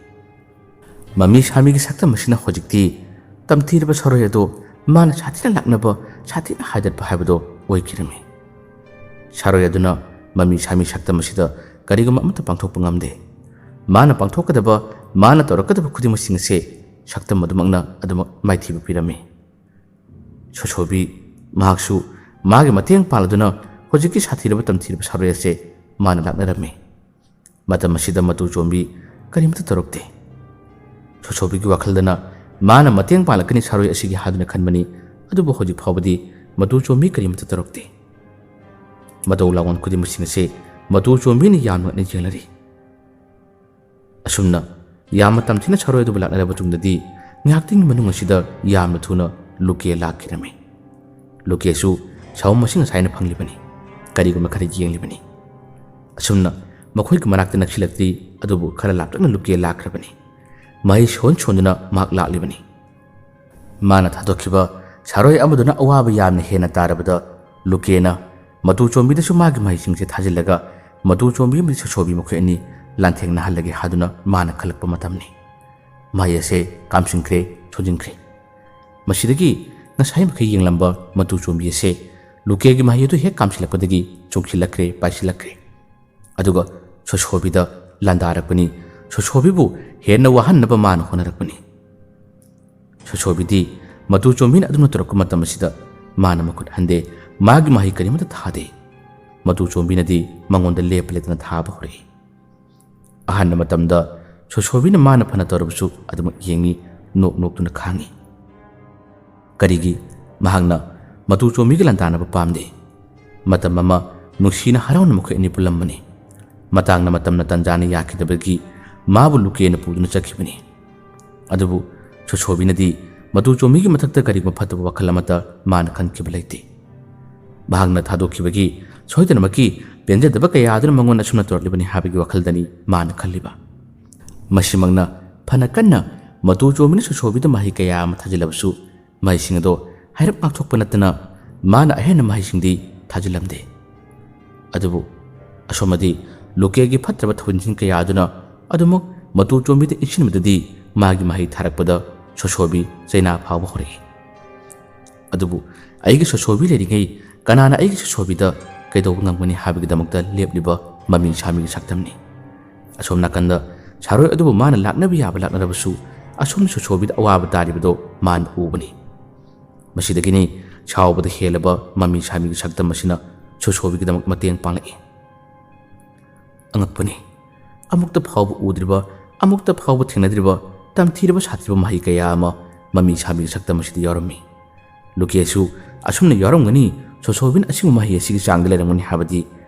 ꯃꯃꯤ ꯁꯥꯃꯤꯒꯤ ꯁꯛꯇꯝ ꯑꯁꯤꯅ ꯍꯧꯖꯤꯛꯇꯤ ꯇꯝꯊꯤꯔꯕ ꯁꯔꯣꯏ ꯑꯗꯨ ꯃꯥꯅ ꯁꯥꯊꯤꯅ ꯂꯥꯛꯅꯕ, ꯁꯥꯊꯤꯅ ꯍꯥꯏꯗꯠꯄ ꯍꯥꯏꯕꯗꯣ ꯑꯣꯏꯈꯤꯔꯝꯃꯤ꯫ ꯁꯥꯔꯣꯏ ꯑꯗꯨꯅ ꯃꯃꯤ ꯁꯥꯃꯤ ꯁꯛꯇꯝ ꯑꯁꯤꯗ ꯀꯔꯤꯒꯨꯝꯕ ꯑꯃꯠꯇ ꯄꯥꯡꯊꯣꯛꯄ ꯉꯝꯗꯦ꯫ ꯃꯥꯅ ꯄꯥꯡꯊꯣꯛꯀꯗꯕ, ꯃꯥꯅ ꯇꯧꯔꯛꯀꯗꯕ ꯈꯨꯗꯤꯡꯃꯛꯁꯤꯡ ꯑꯁꯦ ꯁꯛꯇꯝ ꯑꯗꯨꯃꯛꯅ ꯑꯗꯨꯃꯛ ꯃꯥꯏꯊꯤꯕ ꯄꯤꯔꯝꯃꯤ꯫ ꯁꯣꯁꯣꯕꯤ, ꯃꯍꯥꯛꯁꯨ ꯃꯥꯒꯤ ꯃꯇꯦꯡ ꯄꯥꯡꯂꯗꯨꯅ ꯍꯧꯖꯤꯛꯀꯤ ꯁꯥꯊꯤꯔꯕ ꯇꯝꯊꯤꯔꯕ ꯁꯥꯔꯣꯏ ꯑꯁꯦ ꯃꯥꯅ ꯂꯥꯛꯅꯔꯝꯃꯤ꯫ ꯃꯇꯝ ꯑꯁꯤꯗ ꯃꯇꯨ ꯆꯣꯝꯕꯤ ꯀꯔꯤꯃꯠꯇ ꯇꯧꯔꯛꯇꯦ꯫ ꯁꯣꯁꯣꯕꯤꯒꯤ ꯋꯥꯈꯜꯗꯅ ꯃꯥꯅ ꯃꯇꯦꯡ ꯄꯥꯡꯂꯛꯀꯅꯤ ꯁꯥꯔꯣꯏ ꯑꯁꯤꯒꯤ ꯍꯥꯏꯗꯨꯅ ꯈꯟꯕꯅꯤ, ꯑꯗꯨꯕꯨ ꯍꯧꯖꯤꯛ ꯐꯥꯎꯕꯗꯤ ꯃꯇꯨ ꯆꯣꯝꯕꯤ ꯀꯔꯤꯃꯠꯇ ꯇꯧꯔꯛꯇꯦ꯫ ꯃꯇꯧ ꯂꯥꯡꯋꯣꯟ ꯈꯨꯗꯤꯡꯃꯛꯁꯤꯡ ꯑꯁꯦ ꯃꯇꯨ ꯆꯣꯝꯕꯤꯅ ꯌꯥꯝꯅ ꯉꯛꯅ ꯌꯦꯡꯂꯔꯤ꯫ ꯑꯁꯨꯝꯅ ꯌꯥꯝꯅ ꯇꯝꯊꯤꯅ ꯁꯥꯔꯣꯏ ꯑꯗꯨꯕꯨ ꯂꯥꯛꯅꯔꯕ ꯇꯨꯡꯗꯗꯤ ꯉꯥꯏꯍꯥꯛꯇꯪꯒꯤ ꯃꯅꯨꯡ ꯑꯁꯤꯗ ꯌꯥꯝꯅ ꯊꯨꯅ ꯂꯨꯀꯦ ꯂꯥꯛꯈꯤꯔꯝꯃꯤ꯫ ꯂꯨꯀꯦꯁꯨ ꯁꯥꯃꯨ ꯃꯁꯤꯡ ꯉꯁꯥꯏꯅ ꯐꯪꯂꯤꯕꯅꯤ꯫ ꯀꯔꯤꯒꯨꯝꯕ ꯈꯔ ꯌꯦꯡꯂꯤꯕꯅꯤ꯫ ꯑꯁꯨꯝꯅ ꯃꯈꯣꯏꯒꯤ ꯃꯅꯥꯛꯇ ꯅꯛꯁꯤꯜꯂꯛꯇ꯭ꯔꯤ, ꯑꯗꯨꯕꯨ ꯈꯔ ꯂꯥꯞꯇꯛꯅ ꯂꯨꯀꯦ ꯂꯥꯛꯈ꯭ꯔꯕꯅꯤ꯫ ꯃꯍꯩ ꯁꯣꯟ ꯁꯣꯟꯗꯨꯅ ꯃꯍꯥꯛ ꯂꯥꯛꯂꯤꯕꯅꯤ꯫ ꯃꯥꯅ ꯊꯥꯗꯣꯛꯈꯤꯕ ꯁꯥꯔꯣꯏ ꯑꯃꯗꯨꯅ ꯑꯋꯥꯕ ꯌꯥꯝꯅ ꯍꯦꯟꯅ ꯇꯥꯔꯕꯗ ꯂꯨꯀꯦꯅ ꯃꯇꯨ ꯆꯣꯝꯕꯤꯗꯁꯨ ꯃꯥꯒꯤ ꯃꯍꯩꯁꯤꯡꯁꯦ ꯊꯥꯖꯤꯜꯂꯒ ꯃꯇꯨ ꯆꯣꯝꯕꯤ ꯑꯃꯗꯤ ꯁꯣꯁꯣꯕꯤ ꯃꯈꯣꯏ ꯑꯅꯤ ꯂꯥꯟꯊꯦꯡꯅꯍꯜꯂꯒꯦ ꯍꯥꯏꯗꯨꯅ ꯃꯥꯅ ꯈꯜꯂꯛꯄ ꯃꯇꯝꯅꯤ꯫ ꯃꯍꯩ ꯑꯁꯦ ꯀꯥꯝꯁꯤꯟꯈ꯭ꯔꯦ, ꯁꯣꯟꯖꯤꯟꯈ꯭ꯔꯦ꯫ ꯃꯁꯤꯗꯒꯤ ꯉꯁꯥꯏ ꯃꯈꯩ ꯌꯦꯡꯂꯝꯕ ꯃꯇꯨ ꯆꯣꯝꯕꯤ ꯑꯁꯦ ꯂꯨꯀꯦꯒꯤ ꯃꯍꯩ ꯑꯗꯨ ꯍꯦꯛ ꯀꯥꯝꯁꯤꯜꯂꯛꯄꯗꯒꯤ ꯆꯣꯡꯁꯤꯜꯂꯛꯈ꯭ꯔꯦ, ꯄꯥꯏꯁꯤꯜꯂꯛꯈ꯭ꯔꯦ꯫ ꯑꯗꯨꯒ ꯁꯣꯁꯣꯕꯤꯗ ꯂꯥꯟꯗꯥꯔꯛꯄꯅꯤ꯫ ꯁꯣꯁꯣꯕꯤꯕꯨ ꯍꯦꯟꯅ ꯋꯥꯍꯟꯅꯕ ꯃꯥꯅ ꯍꯣꯠꯅꯔꯛꯄꯅꯤ꯫ ꯁꯣꯁꯣꯕꯤꯗꯤ ꯃꯇꯨ ꯆꯣꯝꯕꯤꯅ ꯑꯗꯨꯝꯅ ꯇꯧꯔꯛꯄ ꯃꯇꯝ ꯑꯁꯤꯗ ꯃꯥꯅ ꯃꯈꯨꯠ ꯍꯟꯗꯦ, ꯃꯥꯒꯤ ꯃꯍꯩ ꯀꯔꯤꯃꯠꯇ ꯊꯥꯗꯦ꯫ ꯃꯇꯨ ꯆꯣꯝꯕꯤꯅꯗꯤ ꯃꯉꯣꯟꯗ ꯂꯦꯞꯄ ꯂꯩꯇꯅ ꯊꯥꯕ ꯍꯧꯔꯛꯏ꯫ ꯑꯍꯥꯟꯕ ꯃꯇꯝꯗ ꯁꯣꯁꯣꯕꯤꯅ ꯃꯥꯅ ꯐꯅ ꯇꯧꯔꯕꯁꯨ ꯑꯗꯨꯃꯛ ꯌꯦꯡꯉꯤ, ꯅꯣꯛ ꯅꯣꯛꯇꯨꯅ ꯈꯥꯡꯉꯤ꯫ ꯀꯔꯤꯒꯤ ꯃꯍꯥꯛꯅ ꯃꯇꯨ ꯆꯣꯝꯕꯤꯒ ꯂꯥꯟꯗꯥꯅꯕ ꯄꯥꯝꯗꯦ? ꯃꯇꯝ ꯑꯃ ꯅꯨꯡꯁꯤꯅ ꯍꯔꯥꯎꯅ ꯃꯈꯣꯏ ꯑꯅꯤ ꯄꯨꯜꯂꯝꯕꯅꯤ꯫ ꯃꯇꯥꯡꯅ ꯃꯇꯝꯅ ꯇꯟꯖꯥꯅ ꯌꯥꯈꯤꯗꯕꯒꯤ ꯃꯥꯕꯨ ꯂꯨꯀꯦꯅ ꯄꯨꯗꯨꯅ ꯆꯠꯈꯤꯕꯅꯤ꯫ ꯑꯗꯨꯕꯨ ꯁꯣꯁꯣꯕꯤꯅꯗꯤ ꯃꯇꯨ ꯆꯣꯝꯕꯤꯒꯤ ꯃꯊꯛꯇ ꯀꯔꯤꯒꯨꯝꯕ ꯐꯠꯇꯕ ꯋꯥꯈꯜ ꯑꯃꯠꯇ ꯃꯥꯅ ꯈꯟꯈꯤꯕ ꯂꯩꯇꯦ꯫ ꯃꯍꯥꯛꯅ ꯊꯥꯗꯣꯛꯈꯤꯕꯒꯤ ꯁꯣꯏꯗꯅꯃꯛꯀꯤ ꯄꯦꯟꯖꯗꯕ ꯀꯌꯥ ꯑꯗꯨꯅ ꯃꯉꯣꯟꯗ ꯑꯁꯨꯝꯅ ꯇꯧꯔꯛꯂꯤꯕꯅꯤ ꯍꯥꯏꯕꯒꯤ ꯋꯥꯈꯜꯗꯅꯤ ꯃꯥꯅ ꯈꯜꯂꯤꯕ꯫ ꯃꯁꯤꯃꯛꯅ ꯐꯅ ꯀꯟꯅ ꯃꯇꯨ ꯆꯣꯝꯕꯤꯅ ꯁꯣꯁꯣꯕꯤꯗ ꯃꯍꯩ ꯀꯌꯥ ꯑꯃ ꯊꯥꯖꯤꯜꯂꯕꯁꯨ ꯃꯍꯩꯁꯤꯡ ꯑꯗꯣ ꯍꯥꯏꯔꯞ ꯉꯥꯛꯊꯣꯛꯄ ꯅꯠꯇꯅ ꯃꯥꯅ ꯑꯍꯦꯟꯅ ꯃꯍꯩꯁꯤꯡꯗꯤ ꯊꯥꯖꯤꯜꯂꯝꯗꯦ꯫ ꯑꯗꯨꯕꯨ ꯑꯁꯣꯝꯗꯗꯤ ꯂꯨꯀꯦꯒꯤ ꯐꯠꯇ꯭ꯔꯕ ꯊꯧꯖꯤꯟꯁꯤꯡ ꯀꯌꯥ ꯑꯗꯨꯅ ꯑꯗꯨꯃꯛ ꯃꯇꯨ ꯆꯣꯝꯕꯤꯗ ꯏꯟꯁꯤꯟꯕꯗꯗꯤ ꯃꯥꯒꯤ ꯃꯍꯩ ꯊꯥꯔꯛꯄꯗ ꯁꯣꯁꯣꯕꯤ ꯆꯩꯅꯥ ꯐꯥꯎꯕ ꯍꯧꯔꯛꯏ꯫ ꯑꯗꯨꯕꯨ ꯑꯩꯒꯤ ꯁꯣꯁꯣꯕꯤ ꯂꯩꯔꯤꯉꯩ ꯀꯅꯥꯅ ꯑꯩꯒꯤ ꯁꯣꯁꯣꯕꯤꯗ ꯀꯩꯗꯧꯕ ꯉꯝꯒꯅꯤ ꯍꯥꯏꯕꯒꯤꯗꯃꯛꯇ ꯂꯦꯞꯂꯤꯕ ꯃꯃꯤ ꯁꯥꯃꯤꯒꯤ ꯁꯛꯇꯝꯅꯤ꯫ ꯑꯁꯣꯝ ꯅꯥꯀꯟꯗ ꯁꯥꯔꯣꯏ ꯑꯗꯨꯕꯨ ꯃꯥꯅ ꯂꯥꯛꯅꯕ ꯌꯥꯕ ꯂꯥꯛꯅꯔꯕꯁꯨ, ꯑꯁꯣꯝ ꯁꯣꯁꯣꯕꯤꯗ ꯑꯋꯥꯕ ꯇꯥꯔꯤꯕꯗꯣ ꯃꯥꯅ ꯎꯕꯅꯤ꯫ ꯃꯁꯤꯗꯒꯤꯅꯤ ꯁꯥꯎꯕꯗ ꯍꯦꯜꯂꯕ ꯃꯃꯤ ꯁꯥꯃꯤꯒꯤ ꯁꯛꯇꯝ ꯑꯁꯤꯅ ꯁꯣꯁꯣꯕꯤꯒꯤꯗꯃꯛ ꯃꯇꯦꯡ ꯄꯥꯡꯂꯛꯏ꯫ ꯑꯉꯛꯄꯅꯤ, ꯑꯃꯨꯛꯇ ꯐꯥꯎꯕ ꯎꯗ꯭ꯔꯤꯕ, ꯑꯃꯨꯛꯇ ꯐꯥꯎꯕ ꯊꯦꯡꯅꯗ꯭ꯔꯤꯕ ꯇꯝꯊꯤꯔꯕ ꯁꯥꯊꯤꯔꯕ ꯃꯍꯩ ꯀꯌꯥ ꯑꯃ ꯃꯃꯤ ꯁꯥꯃꯤꯒꯤ ꯁꯛꯇꯝ ꯑꯁꯤꯗ ꯌꯥꯎꯔꯝꯃꯤ꯫ ꯂꯨꯀꯦꯁꯨ ꯑꯁꯨꯝꯅ ꯌꯥꯎꯔꯝꯒꯅꯤ, ꯁꯣꯁꯣꯕꯤꯟ ꯑꯁꯤꯒꯨꯝꯕ ꯃꯍꯩ ꯑꯁꯤꯒꯤ ꯆꯥꯡꯗ ꯂꯩꯔꯝꯒꯅꯤ ꯍꯥꯏꯕꯗꯤ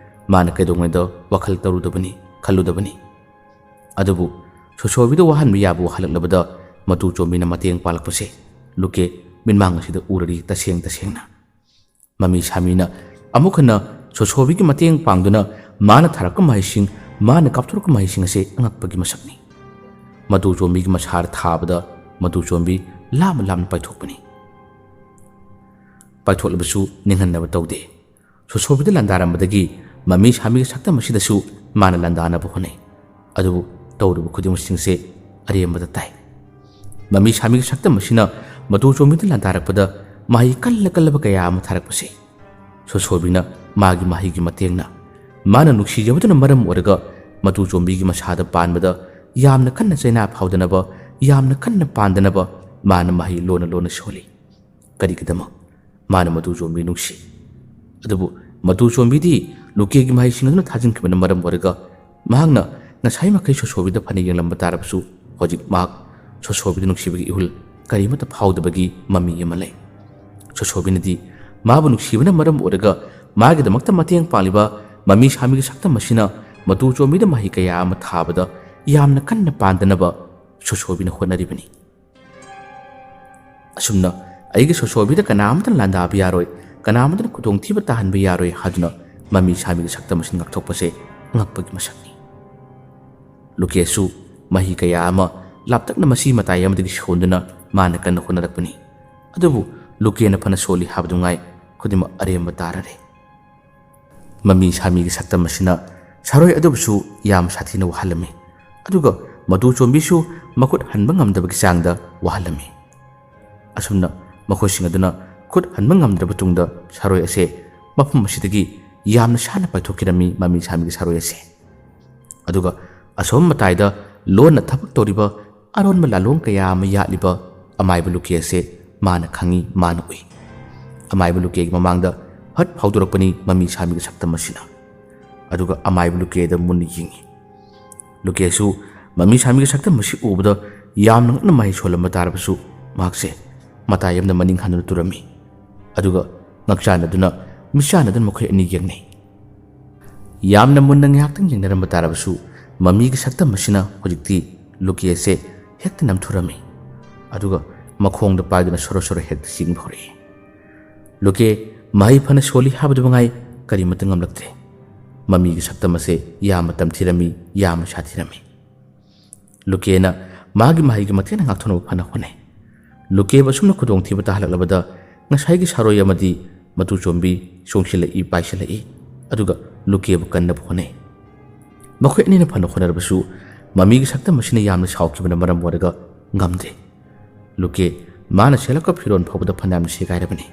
ꯃꯥꯅ ꯀꯩꯗꯧꯉꯩꯗ ꯋꯥꯈꯜ ꯇꯧꯔꯨꯗꯕꯅꯤ, ꯈꯜꯂꯨꯗꯕꯅꯤ꯫ ꯑꯗꯨꯕꯨ ꯁꯣꯁꯣꯕꯤꯗ ꯋꯥꯍꯟꯕ ꯌꯥꯕ ꯋꯥꯍꯜꯂꯛꯂꯕꯗ ꯃꯇꯨ ꯆꯣꯝꯕꯤꯅ ꯃꯇꯦꯡ ꯄꯥꯡꯂꯛꯄꯁꯦ ꯂꯨꯀꯦ ꯃꯤꯠꯃꯥꯡ ꯑꯁꯤꯗ ꯎꯔꯔꯤ ꯇꯁꯦꯡ ꯇꯁꯦꯡꯅ꯫ ꯃꯃꯤ ꯁꯥꯃꯤꯅ ꯑꯃꯨꯛ ꯍꯟꯅ ꯁꯣꯁꯣꯕꯤꯒꯤ ꯃꯇꯦꯡ ꯄꯥꯡꯗꯨꯅ ꯃꯥꯅ ꯊꯥꯔꯛꯄ ꯃꯍꯩꯁꯤꯡ, ꯃꯥꯅ ꯀꯥꯞꯊꯣꯔꯛꯄ ꯃꯍꯩꯁꯤꯡ ꯑꯁꯦ ꯑꯉꯛꯄꯒꯤ ꯃꯁꯛꯅꯤ꯫ ꯃꯇꯨ ꯆꯣꯝꯕꯤꯒꯤ ꯃꯁꯥꯗ ꯊꯥꯕꯗ ꯃꯇꯨ ꯆꯣꯝꯕꯤ ꯂꯥꯞꯅ ꯂꯥꯞꯅ ꯄꯥꯏꯊꯣꯛꯄꯅꯤ꯫ ꯄꯥꯏꯊꯣꯛꯂꯕꯁꯨ ꯅꯤꯡꯍꯟꯅꯕ ꯇꯧꯗꯦ꯫ ꯁꯣꯁꯣꯕꯤꯗ ꯂꯥꯟꯗꯥꯔꯝꯕꯗꯒꯤ ꯃꯃꯤ ꯁꯥꯃꯤꯒꯤ ꯁꯛꯇꯝ ꯑꯁꯤꯗꯁꯨ ꯃꯥꯅ ꯂꯥꯟꯗꯥꯅꯕ ꯍꯣꯠꯅꯩ꯫ ꯑꯗꯨꯕꯨ ꯇꯧꯔꯤꯕ ꯈꯨꯗꯤꯡꯃꯛꯁꯤꯡꯁꯦ ꯑꯔꯦꯝꯕꯗ ꯇꯥꯏ꯫ ꯃꯃꯤ ꯁꯥꯃꯤꯒꯤ ꯁꯛꯇꯝ ꯑꯁꯤꯅ ꯃꯇꯨ ꯆꯣꯝꯕꯤꯗ ꯂꯥꯟꯗꯥꯔꯛꯄꯗ ꯃꯍꯩ ꯀꯜꯂ ꯀꯜꯂꯕ ꯀꯌꯥ ꯑꯃ ꯊꯥꯔꯛꯄꯁꯦ ꯁꯣꯁꯣꯕꯤꯅ ꯃꯥꯒꯤ ꯃꯍꯩꯒꯤ ꯃꯇꯦꯡꯅ, ꯃꯥꯅ ꯅꯨꯡꯁꯤꯖꯕꯗꯨꯅ ꯃꯔꯝ ꯑꯣꯏꯔꯒ ꯃꯇꯨ ꯆꯣꯝꯕꯤꯒꯤ ꯃꯁꯥꯗ ꯄꯥꯟꯕꯗ ꯌꯥꯝꯅ ꯀꯟꯅ ꯆꯩꯅꯥ ꯐꯥꯎꯗꯅꯕ, ꯌꯥꯝꯅ ꯀꯟꯅ ꯄꯥꯟꯗꯅꯕ ꯃꯥꯅ ꯃꯍꯩ ꯂꯣꯟꯅ ꯂꯣꯟꯅ ꯁꯣꯜꯂꯤ꯫ ꯀꯔꯤꯒꯤꯗꯃꯛ? ꯃꯥꯅ ꯃꯇꯨ ꯆꯣꯝꯕꯤ ꯅꯨꯡꯁꯤ꯫ ꯑꯗꯨꯕꯨ ꯃꯇꯨ ꯆꯣꯝꯕꯤꯗꯤ ꯂꯨꯀꯦꯒꯤ ꯃꯍꯩꯁꯤꯡ ꯑꯗꯨꯅ ꯊꯥꯖꯤꯟꯈꯤꯕꯅ ꯃꯔꯝ ꯑꯣꯏꯔꯒ ꯃꯍꯥꯛꯅ ꯉꯁꯥꯏ ꯃꯈꯩ ꯁꯣꯁꯣꯕꯤꯗ ꯐꯅ ꯌꯦꯡꯂꯝꯕ ꯇꯥꯔꯕꯁꯨ, ꯍꯧꯖꯤꯛ ꯃꯍꯥꯛ ꯁꯣꯁꯣꯕꯤꯗ ꯅꯨꯡꯁꯤꯕꯒꯤ ꯏꯍꯨꯜ ꯀꯔꯤꯃꯠꯇ ꯐꯥꯎꯗꯕꯒꯤ ꯃꯃꯤ ꯑꯃ ꯂꯩ꯫ ꯁꯣꯁꯣꯕꯤꯅꯗꯤ ꯃꯥꯕꯨ ꯅꯨꯡꯁꯤꯕꯅ ꯃꯔꯝ ꯑꯣꯏꯔꯒ ꯃꯥꯒꯤꯗꯃꯛꯇ ꯃꯇꯦꯡ ꯄꯥꯡꯂꯤꯕ ꯃꯃꯤ ꯁꯥꯃꯤꯒꯤ ꯁꯛꯇꯝ ꯑꯁꯤꯅ ꯃꯇꯨ ꯆꯣꯝꯕꯤꯗ ꯃꯍꯩ ꯀꯌꯥ ꯑꯃ ꯊꯥꯕꯗ ꯌꯥꯝꯅ ꯀꯟꯅ ꯄꯥꯟꯗꯅꯕ ꯁꯣꯁꯣꯕꯤꯅ ꯍꯣꯠꯅꯔꯤꯕꯅꯤ꯫ ꯑꯁꯨꯝꯅ ꯑꯩꯒꯤ ꯁꯣꯁꯣꯕꯤꯗ ꯀꯅꯥ ꯑꯃꯠꯇꯅ ꯂꯥꯟꯗꯥꯕ ꯌꯥꯔꯣꯏ, ꯀꯅꯥ ꯑꯃꯠꯇꯅ ꯈꯨꯗꯣꯡꯊꯤꯕ ꯇꯥꯍꯟꯕ ꯌꯥꯔꯣꯏ ꯍꯥꯏꯗꯨꯅ ꯃꯃꯤ ꯁꯥꯃꯤꯒꯤ ꯁꯛꯇꯝ ꯑꯁꯤ ꯉꯥꯛꯊꯣꯛꯄꯁꯦ ꯑꯉꯛꯄꯒꯤ ꯃꯁꯛꯅꯤ꯫ ꯂꯨꯀꯦꯁꯁꯨ ꯃꯍꯩ ꯀꯌꯥ ꯑꯃ ꯂꯥꯞꯇꯛꯅ ꯃꯁꯤ ꯃꯇꯥꯏ ꯑꯃꯗꯒꯤ ꯁꯣꯟꯗꯨꯅ ꯃꯥꯅ ꯀꯟꯅ ꯍꯣꯠꯅꯔꯛꯄꯅꯤ꯫ ꯑꯗꯨꯕꯨ ꯂꯨꯀꯦꯅ ꯐꯅ ꯁꯣꯜꯂꯤ ꯍꯥꯏꯕꯗꯨ ꯉꯥꯏ, ꯈꯨꯗꯤꯡꯃꯛ ꯑꯔꯦꯝꯕ ꯇꯥꯔꯔꯦ꯫ ꯃꯃꯤ ꯁꯥꯃꯤꯒꯤ ꯁꯛꯇꯝ ꯑꯁꯤꯅ ꯁꯥꯔꯣꯏ ꯑꯗꯨꯕꯨꯁꯨ ꯌꯥꯝ ꯁꯥꯊꯤꯅ ꯋꯥꯍꯜꯂꯝꯃꯤ꯫ ꯑꯗꯨꯒ ꯃꯇꯨ ꯆꯣꯝꯕꯤꯁꯨ ꯃꯈꯨꯠ ꯍꯟꯕ ꯉꯝꯗꯕꯒꯤ ꯆꯥꯡꯗ ꯋꯥꯍꯜꯂꯝꯃꯤ꯫ ꯑꯁꯨꯝꯅ ꯃꯈꯣꯏꯁꯤꯡ ꯑꯗꯨꯅ ꯈꯨꯠ ꯍꯟꯕ ꯉꯝꯗ꯭ꯔꯕ ꯇꯨꯡꯗ ꯁꯥꯔꯣꯏ ꯑꯁꯦ ꯃꯐꯝ ꯑꯁꯤꯗꯒꯤ ꯌꯥꯝꯅ ꯁꯥꯟꯅ ꯄꯥꯏꯊꯣꯛꯈꯤꯔꯝꯃꯤ ꯃꯃꯤ ꯁꯥꯃꯤꯒꯤ ꯁꯥꯔꯣꯏ ꯑꯁꯦ꯫ ꯑꯗꯨꯒ ꯑꯁꯣꯝ ꯃꯇꯥꯏꯗ ꯂꯣꯟꯅ ꯊꯕꯛ ꯇꯧꯔꯤꯕ ꯑꯔꯣꯟꯕ ꯂꯥꯂꯣꯡ ꯀꯌꯥ ꯑꯃ ꯌꯥꯠꯂꯤꯕ ꯑꯃꯥꯏꯕ ꯂꯨꯀꯦ ꯑꯁꯦ ꯃꯥꯅ ꯈꯪꯏ, ꯃꯥꯅ ꯎꯏ꯫ ꯑꯃꯥꯏꯕ ꯂꯨꯀꯦꯒꯤ ꯃꯃꯥꯡꯗ ꯐꯠ ꯐꯥꯎꯗꯣꯔꯛꯄꯅꯤ ꯃꯃꯤ ꯁꯥꯃꯤꯒꯤ ꯁꯛꯇꯝ ꯑꯁꯤꯅ꯫ ꯑꯗꯨꯒ ꯑꯃꯥꯏꯕ ꯂꯨꯀꯦꯗ ꯃꯨꯟꯅ ꯌꯦꯡꯏ꯫ ꯂꯨꯀꯦꯁꯨ ꯃꯃꯤ ꯁꯥꯃꯤꯒꯤ ꯁꯛꯇꯝ ꯑꯁꯤ ꯎꯕꯗ ꯌꯥꯝꯅ ꯉꯛꯅ ꯃꯍꯩ ꯁꯣꯜꯂꯝꯕ ꯇꯥꯔꯕꯁꯨ ꯃꯍꯥꯛꯁꯦ ꯃꯇꯥꯏ ꯑꯃꯗ ꯃꯅꯤꯡ ꯍꯟꯗꯨꯅ ꯇꯨꯔꯝꯃꯤ꯫ ꯑꯗꯨꯒ ꯉꯛꯆꯥꯟꯅꯗꯨꯅ ꯃꯤꯠꯆꯥꯟꯅꯗꯨꯅ ꯃꯈꯣꯏ ꯑꯅꯤ ꯌꯦꯡꯅꯩ꯫ ꯌꯥꯝꯅ ꯃꯨꯟꯅ ꯉꯥꯏꯍꯥꯛꯇꯪ ꯌꯦꯡꯅꯔꯝꯕ ꯇꯥꯔꯕꯁꯨ ꯃꯃꯤꯒꯤ ꯁꯛꯇꯝ ꯑꯁꯤꯅ ꯍꯧꯖꯤꯛꯇꯤ ꯂꯨꯀꯦ ꯑꯁꯦ ꯍꯦꯛꯇ ꯅꯝꯊꯨꯔꯝꯃꯤ꯫ ꯑꯗꯨꯒ ꯃꯈꯣꯡꯗ ꯄꯥꯏꯗꯨꯅ ꯁꯣꯔꯣ ꯁꯣꯔꯣ ꯍꯦꯛꯇ ꯆꯤꯡꯕ ꯍꯧꯔꯛꯏ꯫ ꯂꯨꯀꯦ ꯃꯍꯩ ꯐꯅ ꯁꯣꯜꯂꯤ ꯍꯥꯏꯕꯗꯨ ꯃꯉꯥꯏ ꯀꯔꯤꯃꯠꯇ ꯉꯝꯂꯛꯇ꯭ꯔꯦ꯫ ꯃꯃꯤꯒꯤ ꯁꯛꯇꯝ ꯑꯁꯦ ꯌꯥꯝꯅ ꯇꯝꯊꯤꯔꯝꯃꯤ, ꯌꯥꯝꯅ ꯁꯥꯊꯤꯔꯝꯃꯤ꯫ ꯂꯨꯀꯦꯅ ꯃꯥꯒꯤ ꯃꯍꯩꯒꯤ ꯃꯇꯦꯡꯅ ꯉꯥꯛꯊꯣꯛꯅꯕ ꯐꯅ ꯍꯣꯠꯅꯩ꯫ ꯂꯨꯀꯦꯕꯨ ꯑꯁꯨꯝꯅ ꯈꯨꯗꯣꯡꯊꯤꯕ ꯇꯥꯍꯜꯂꯛꯂꯕꯗ ꯉꯁꯥꯏꯒꯤ ꯁꯥꯔꯣꯏ ꯑꯃꯗꯤ ꯃꯇꯨ ꯆꯣꯝꯕꯤ ꯆꯣꯡꯁꯤꯜꯂꯛꯏ, ꯄꯥꯏꯁꯤꯜꯂꯛꯏ꯫ ꯑꯗꯨꯒ ꯂꯨꯀꯦꯕꯨ ꯀꯟꯅꯕ ꯍꯣꯠꯅꯩ꯫ ꯃꯈꯣꯏ ꯑꯅꯤꯅ ꯐꯅ ꯍꯣꯠꯅꯔꯕꯁꯨ ꯃꯃꯤꯒꯤ ꯁꯛꯇꯝ ꯑꯁꯤꯅ ꯌꯥꯝꯅ ꯁꯥꯎꯈꯤꯕꯅ ꯃꯔꯝ ꯑꯣꯏꯔꯒ ꯉꯝꯗꯦ꯫ ꯂꯨꯀꯦ ꯃꯥꯅ ꯁꯦꯠꯂꯛꯄ ꯐꯤꯔꯣꯜ ꯐꯥꯎꯕꯗ ꯐꯅꯌꯥꯝꯅ ꯁꯦꯒꯥꯏꯔꯕꯅꯤ꯫